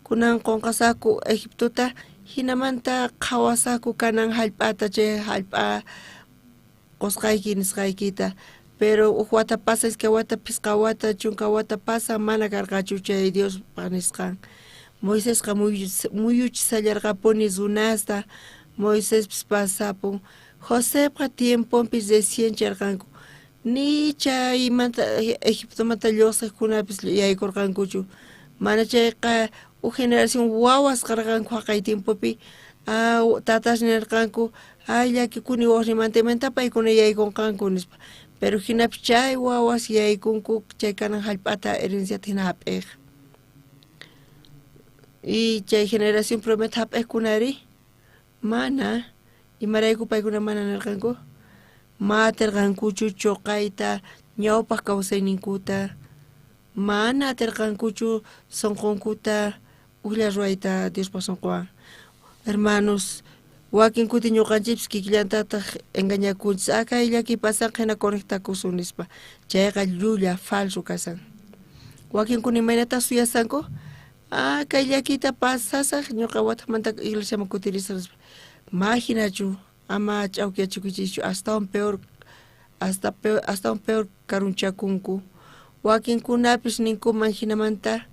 kunan qonqasaqku Egiptota, hinamanta qhawasaqku Canaán hallp'ata, chay hallp'a qosqayki nisqaykita. Pero uj wata pasa, iskay wata, phisqa wata, 10 wata pasa, mana karqachu chay Diospa nisqan. Moisesqa muyuchisallarqapuni runasta, Moisespis pasapun. Josepa tiemponpi recién charqanku. Ni chaymanta Egiptomanta lluqsiqkunapis yaykurqankuchu. Mana chayqa uj generación wawas karqanku jaqay tiempopi. Tatas nirqanku, ay llakikuni wawasniymanta, imanta paykuna yaykunqanku nispa. Pero jinapis chay wawas yaykunku chay Canaán hallp'ata herenciata hina hap'iq. Y chay generación prometa hap'iqkunari mana, imarayku paykuna mana nirqanku? Ma atirqankuchu choqayta ñawpaq kawsayninkuta, mana atirqankuchu sonqonkuta ujlla ruwayta Diospaq sonqowan. Hermanos, wakin kuti ñuqanchikpis kikillantataq engañakunchis, ah, kay llaki pasanqa hina conectakusun nispa. Chayqa llulla, falso kasan. Wakinkuna imaynataq suyasanku? Ah, kay llakita pasasaq ñuqa watamanta iglesiaman kutirisaq nispa. Ma hinachu, ama ch'awkiyachikuychischu, astawan peor, hasta peor, astawan peor karunchakunku. Wakinkunapis ninkuman hinamanta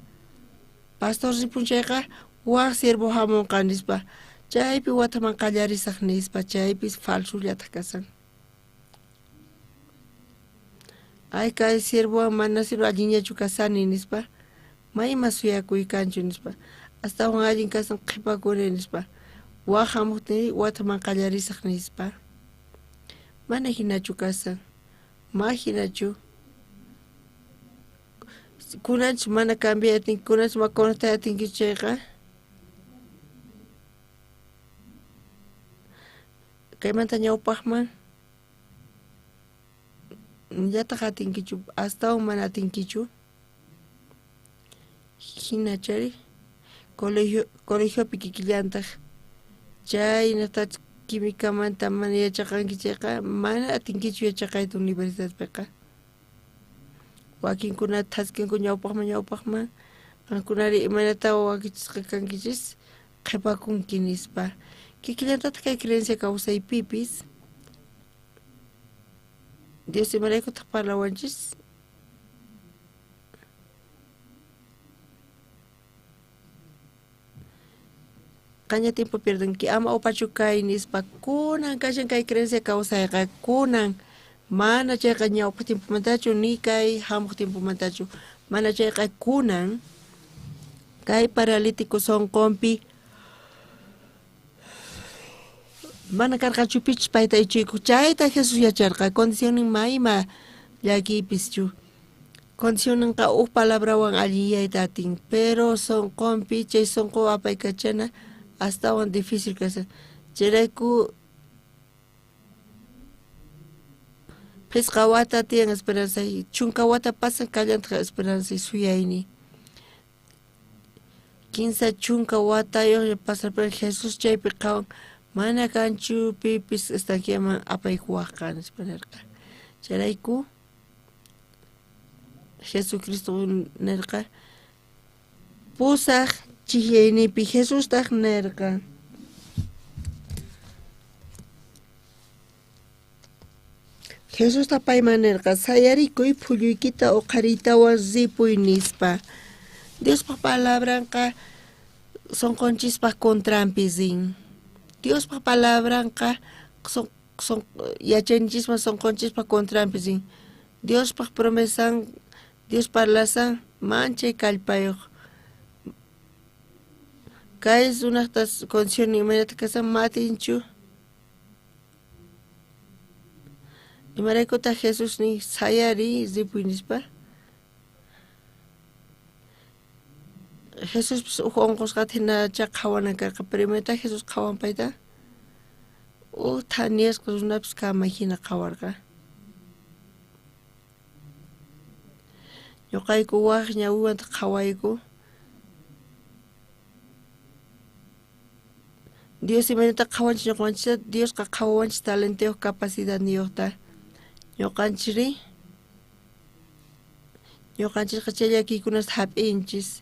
pastor ripun chayqa waj siervo hamunqa nispa, chaypi wataman qallarisaq nispa, chaypis falsullataq kasan. Ay, kay siervowan mana siervo allinllachu kasani nispa, mayma suyakuy kanchu nispa, astawan allin kasan qhipakuni nispa, waj hamuqtin wataman qallarisaq nispa. Mana hinachu kasan, ma hinachu. Kunanchu mana cambiay atinki, kunanchu ma conectay atinkichu chayqa. Kaymanta ñawpaqman llataq atinkichu, astawan mana atinkichu. Hina chari colegiopi kikillantaq chay naqtach químicamanta mana yachaqanki chayqa mana atinkichu yachaqayta universidadpiqa. Wakinkuna thaskinku ñawpaqman ñawpaqman, qankunari imaynata wakichisqa kankichis qhipakunki nispa. Kikillantataq kay creencia kawsaypipis Dios imaraykutaq parlawanchis? Qaña tiempo pierdenki, ama upachu kay nispa. Kunan kashan kay creencia kawsayqa, kunan mana chayqa ñawpa tiempomantachu ni kay hamuq tiempomantachu, mana chayqa kunan kay paralítico sonqonpi mana karqachu pichus payta ichuykuq, chayta Jesús yacharqa. Condicionnin mayma llakiypischu, condicionninqa uj palabrawan allinyayta atin, pero sonqonpi chay sonqo apaykachana astawan difícil kasan. Chayrayku phisqa wata tiyan esperanza, 10 wata pasan kallantaq esperanza suyayni. 30 watayuq pasarpari Jesús chaypi qhawan, mana kanchu pipis estanquiaman apaykuwaqqa nispa nirqa. Chayrayku Jesucristo nirqa pusaq chijyaynipi Jesustaq nirqa. Jesusta payman nirqa, sayarikuy, phulluykita uqhariytawan ripuy nispa. Diospaq palabranqa sonqonchispaq contranpi rin. Diospaq palabranqa yachanchisman sonqonchispaq contranpi rin. Diospaq promesan, Dios parlasan manchay kallpayuq. Kay runaqta condición imaynata kasan matinchu. Imaraykutaq Jesús nin sayari ripuy nispa? Jesuspis uj onqosqata hinacha qhawanan karqa, pero imaynata Jesús qhawan payta? Uj thaniyasqa runapis kama hina qhawarqa. Ñoqayku waj ñawiwantaq qhawayku. Dios imaynata qhawanchis ñoqanchista, Diosqa qhawawanchis talentoyoj capacidadniyojta. Ñoqanchis ñoqanchisqa chay llakiykunasta jap'inchis.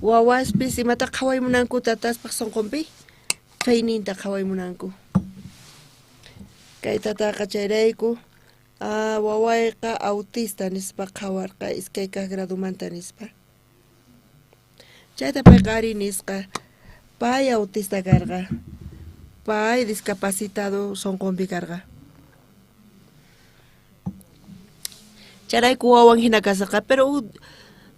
Wawaspis imata qhaway munanku tataspaj sonqonpi, feyninta qhaway munanku. Kay tataqa chayrayku wawayqa autista nispa qhawarqa iskay kaj gradomanta nispa. Chayta payqa ari nisqa, pay autista karqa, pay discapacitado sonqonpi karqa. Chayrayku wawan jina kasarqa, pero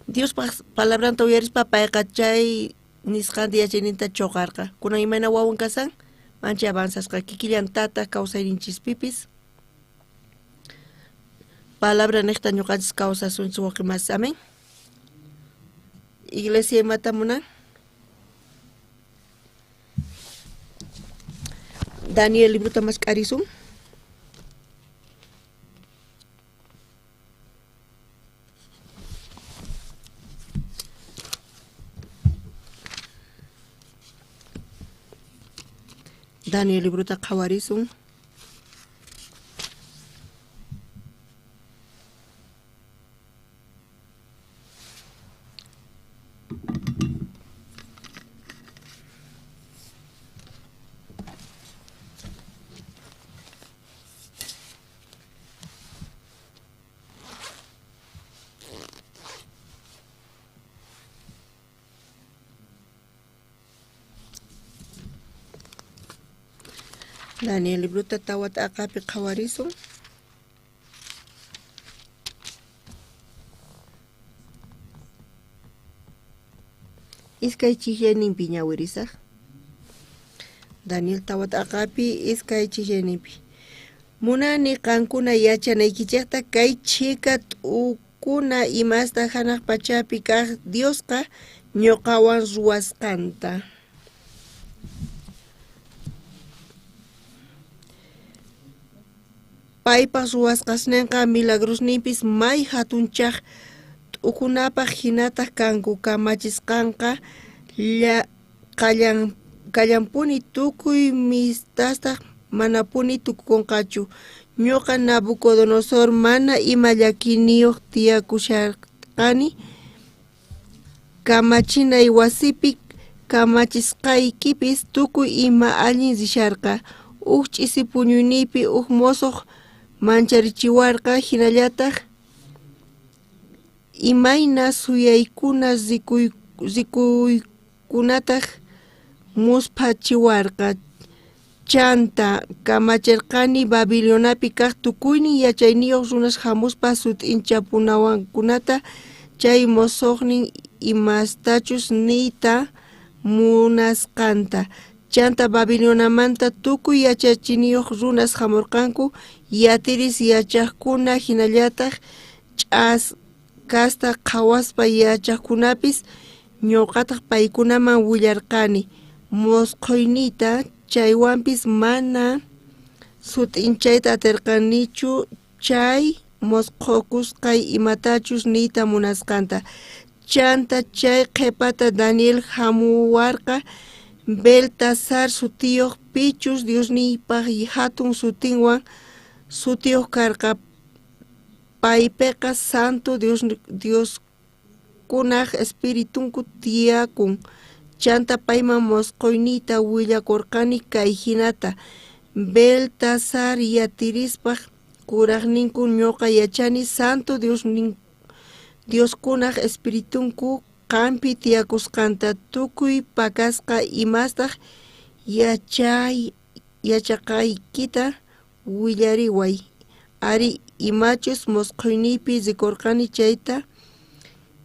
Diospaj palabranta uyarispa payqa chay nisqanta yachayninta choqarqa. Kunan imayna wawan kasan, manchay avanzasqa kikillan tata kawsayninchispipis. Palabra nejta ñoqanchis kawsasunchis wawqimasis, amén. Iglesia imata munan? Daniel librota mask'arisun. Daniel librota qhawarisun. Daniel librota tawa t'aqapi qhawarisun. Iskay chijllayninpi ñawirisaj. Daniel tawa t'aqapi iskay chijllayninpi. Munani qankuna yachanaykichejta kay chhika t'ukuna imasta janaj pachapi kaj Diosqa ñoqawan ruwasqanta. Paypaj ruwasqasnenqa milagrosninpis may jatunchaj t'ukunapaj jinataj kanku. Kamachisqanqa kallanpuni tukuy mistastaj manapuni tukukonqachu. Ñoqa Nabucodonosor mana ima llakiyniyoj tiyakusharqani kamachinay wasipi kamachisqaykipis tukuy ima allin risharqa. Uj ch'isi puñuyniypi uj mosoj mancharichiwarqa, jinallataj imayna suyaykuna rikuykunataj musphachiwarqa. Chanta kamacherqani Babiloniapi kaj tukuynin yachayniyoj runas jamuspa sut'inchapunawankunata chay mosojnin imastachus niyta munasqanta. Chanta Babiloniamanta tukuy yachachiniyoj runas jamorqanku, yatiris yachajkuna jinallataj ch'askasta qhawaspa yachajkunapis. Ñoqataj paykunaman willarqani mosqhoyniyta, chaywanpis mana sut'inchayta aterqanichu chay mosqhokusqay imatachus niyta munasqanta. Chanta chay qhepata Daniel jamuwarqa Beltasar sutiyoj, pichus Diosniypaj jatun sutinwan sutiyoj karqa. Paypeqa santo dioskunaj espiritunku tiyakun. Chanta payman mosqoyniyta willakorqani kay jinata: Beltasar yatirispaj kurajninku, ñoqa yachani santo dioskunaj espiritunku qanpi tiyakusqanta, tukuy pakasqa imastaj yachaqaykita willariway. Ari, imachus mosqhoyniypi rikorqani chayta,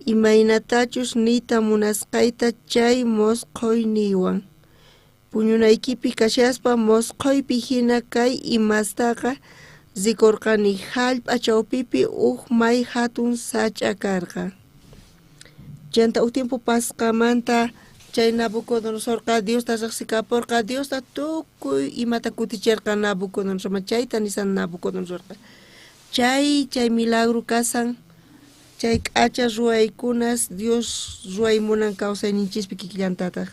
imaynatachus niyta munasqayta chay mosqhoyniywan. Puñunaykipi kashaspa mosqhoypi jina kay imastaqa rikorqani. Jallp'a chawpipi uj may jatun sach'a karqa. Chanta uj tiempo pasqamanta Chay Nabucodonosorqa Diosta rejsikaporqa, Diosta tukuy imata kuticherqa Nabucodonosorman, chayta nisan Nabucodonosorqa. Chay chay milagro kasan, chay k'acha ruwaykunas Dios ruway munan kawsayninchispi kikillantataq.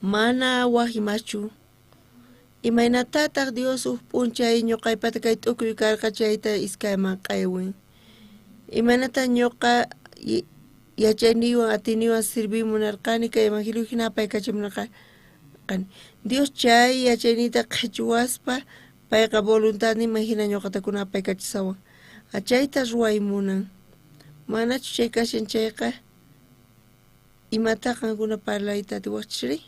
Mana waj imaschu. Imaynatataq Dios uj p'unchay ñoqaypata kay t'ukuy karqa chayta iskayman q'aywin. Imaynata ñoqa yachayniywan atiyniywan sirviy munarqani kay evangelio hina apaykachimunarqani. Dios chay yachayniyta qhichwaspa payqa voluntadninman hina ñoqata kuna apaykachisawan. Chayta ruway munan. Manachu chay kashan chayqa imata qankuna parlayta atiwaqchisri?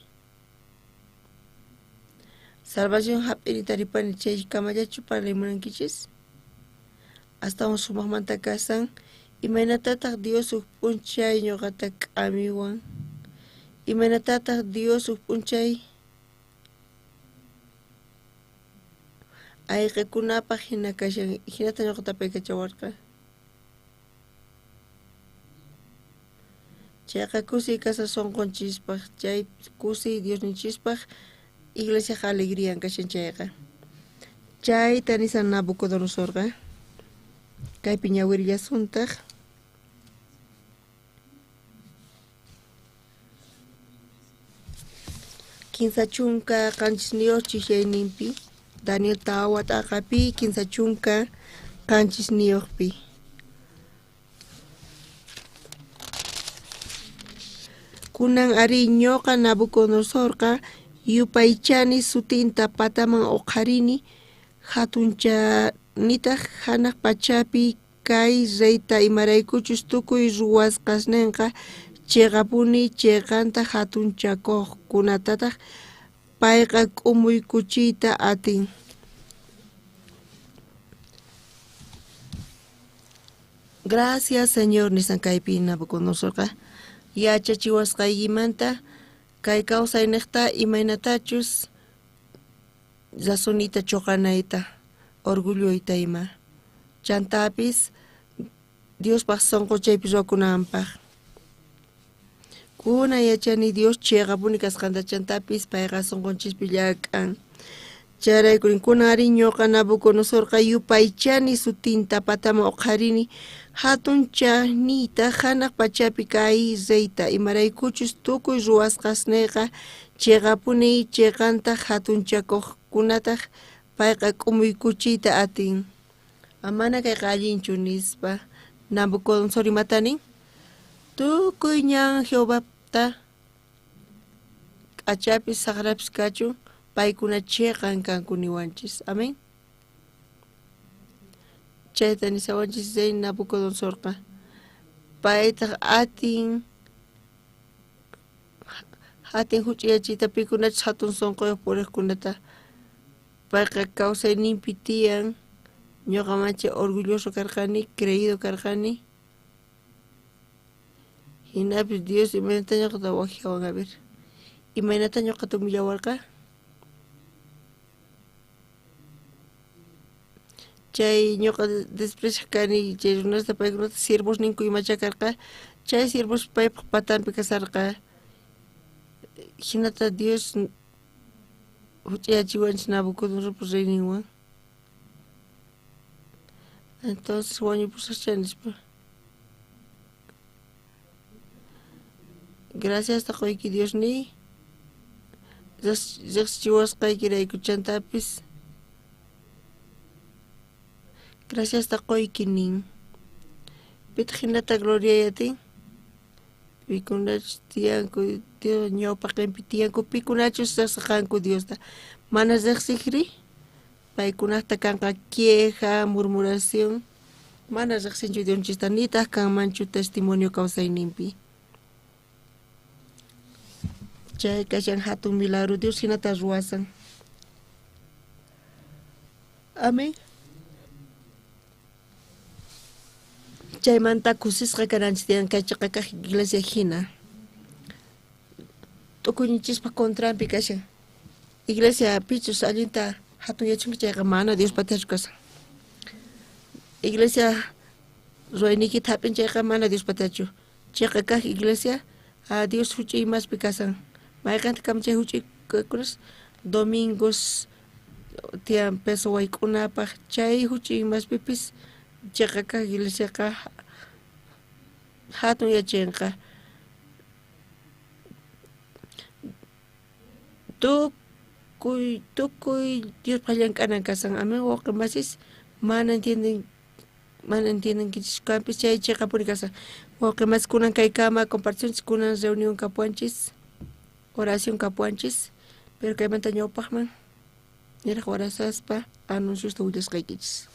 Salvación hap'ini taripani chay kamallachu parlay munankichis? Astawan sumaqmanta kasan, imaynatataq Dios huk p'unchay ñoqata k'amiwan? Imaynatataq Dios huk p'unchay ayqekunapaq hina kashan, hinata ñoqata apaykachawarqa? Chayqa kusiy kashan sonqonchispaq, chay kusiy Diosninchispaq iglesiaqa alegriyan kashan chayqa. Chayta nisan Nabucodonosorqa. Kaypi ñawirillasuntaq. 37 chijyayninpi, Daniel tawa t'aqapi 37pi. Kunan ari ñoqa Nabucodonosorqa yupaychani sutinta pataman uqharini, hatunchanitaq hanaq pachapi kay reyta imaraykuchus tukuy ruwasqasninqa cheqapuni cheqanta hatunchakuqkunatataq payqa k'umuykuchiyta atin. Gracias, Señor, nisan kaypi Nabucodonosorqa yachachiwasqaykimanta kay kawsayniqta imaynatachus razonita choqanayta, orgulloyta ima. Chantapis Diospaq sonqochaypi ruwakunanpaq. Kuna yachani Dios cheqapuni kasqanta chantapis payqa sonqonchispi llak'an. Chayrayku kuna ari ñoqa Nabucodonosorqa yupaychani sutinta pataman uqharini hatunchaniyta hanaq pachapi kay reyta imaraykuchus tukuy ruwasqasniyqa cheqapuni cheqanta hatunchakuqkunataq payqa k'umuykuchiyta atin. Amana kayqa allinchu nispa Nabucodonosor imata nin? Tukuy ñan Jehovata k'achapis saqrapis kachun paykuna cheqan kanku niwanchis. Amén. Chayta nisawanchis rey Nabucodonosorqa. Paytaq atin atin huch'uyachiyta pikunachus hatun sonqoyuq puriqkunata. Payqa kawsayninpi tiyan. Ñoqa manchay orgulloso karqani, creído karqani. Hinapis Dios imaynata ñoqata wajyawan, a ver. Imaynata ñoqata humillawarqa? Chay ñoqa despreciaq kani chay runasta paykunata siervosninku imacha karqa, chay siervos paypaq patanpi kasarqa. Hinata Dios huch'ayachiwanchis Nabucodonosorpa reyninwan. Entonces wañupusaqcha nispa. Gracias ta qoyki Diosniy. Riqsichiwasqaykirayku chantapis. Gracias ta qoyki nin. Pitaq hinata gloria atin? Pikunachus tiyanku Dios ñawpaqenpi tiyanku pikunachus riqsiqanku Diosta. Mana riqsiqri paykunaqta kanqa queja, murmuración. Mana riqsinchu Diosninchista nitaq kanmanchu testimonio kawsayninpi. Chay kashan hatun milagro Dios hinata ruwasan. Amén. Chaymanta kusisqa kananchis tiyan kay chiqa kaq iglesia hina. T'ukuyninchispa contranpi kashan. Iglesia pichus allinta hatunyachinki chayqa mana Diospatachu kashan. Iglesia ruwayniykita hap'in chayqa mana Diospatachu. Chiqa kaq iglesia Dios juch'uy imaspi kasan. Mayqenta kam chay juch'uy kunas domingos tiyan peso wayk'unapaj chay juch'uy imaspipis cheqa kaj iglesiaqa jatun yachenqa. Tukuy tukuy Diospaj llank'anan kasan. Amén, wawqi masis, mana entienden mana entiendenkichis kanpis chay cheqapuni kasan. Wawqi masis, kunan kaykama comparticionchis, kunan reunión kapuwanchis, oración kapuwanchis, pero kaymanta ñawpajman niraj orasaspa anunciosta willasqaykichis.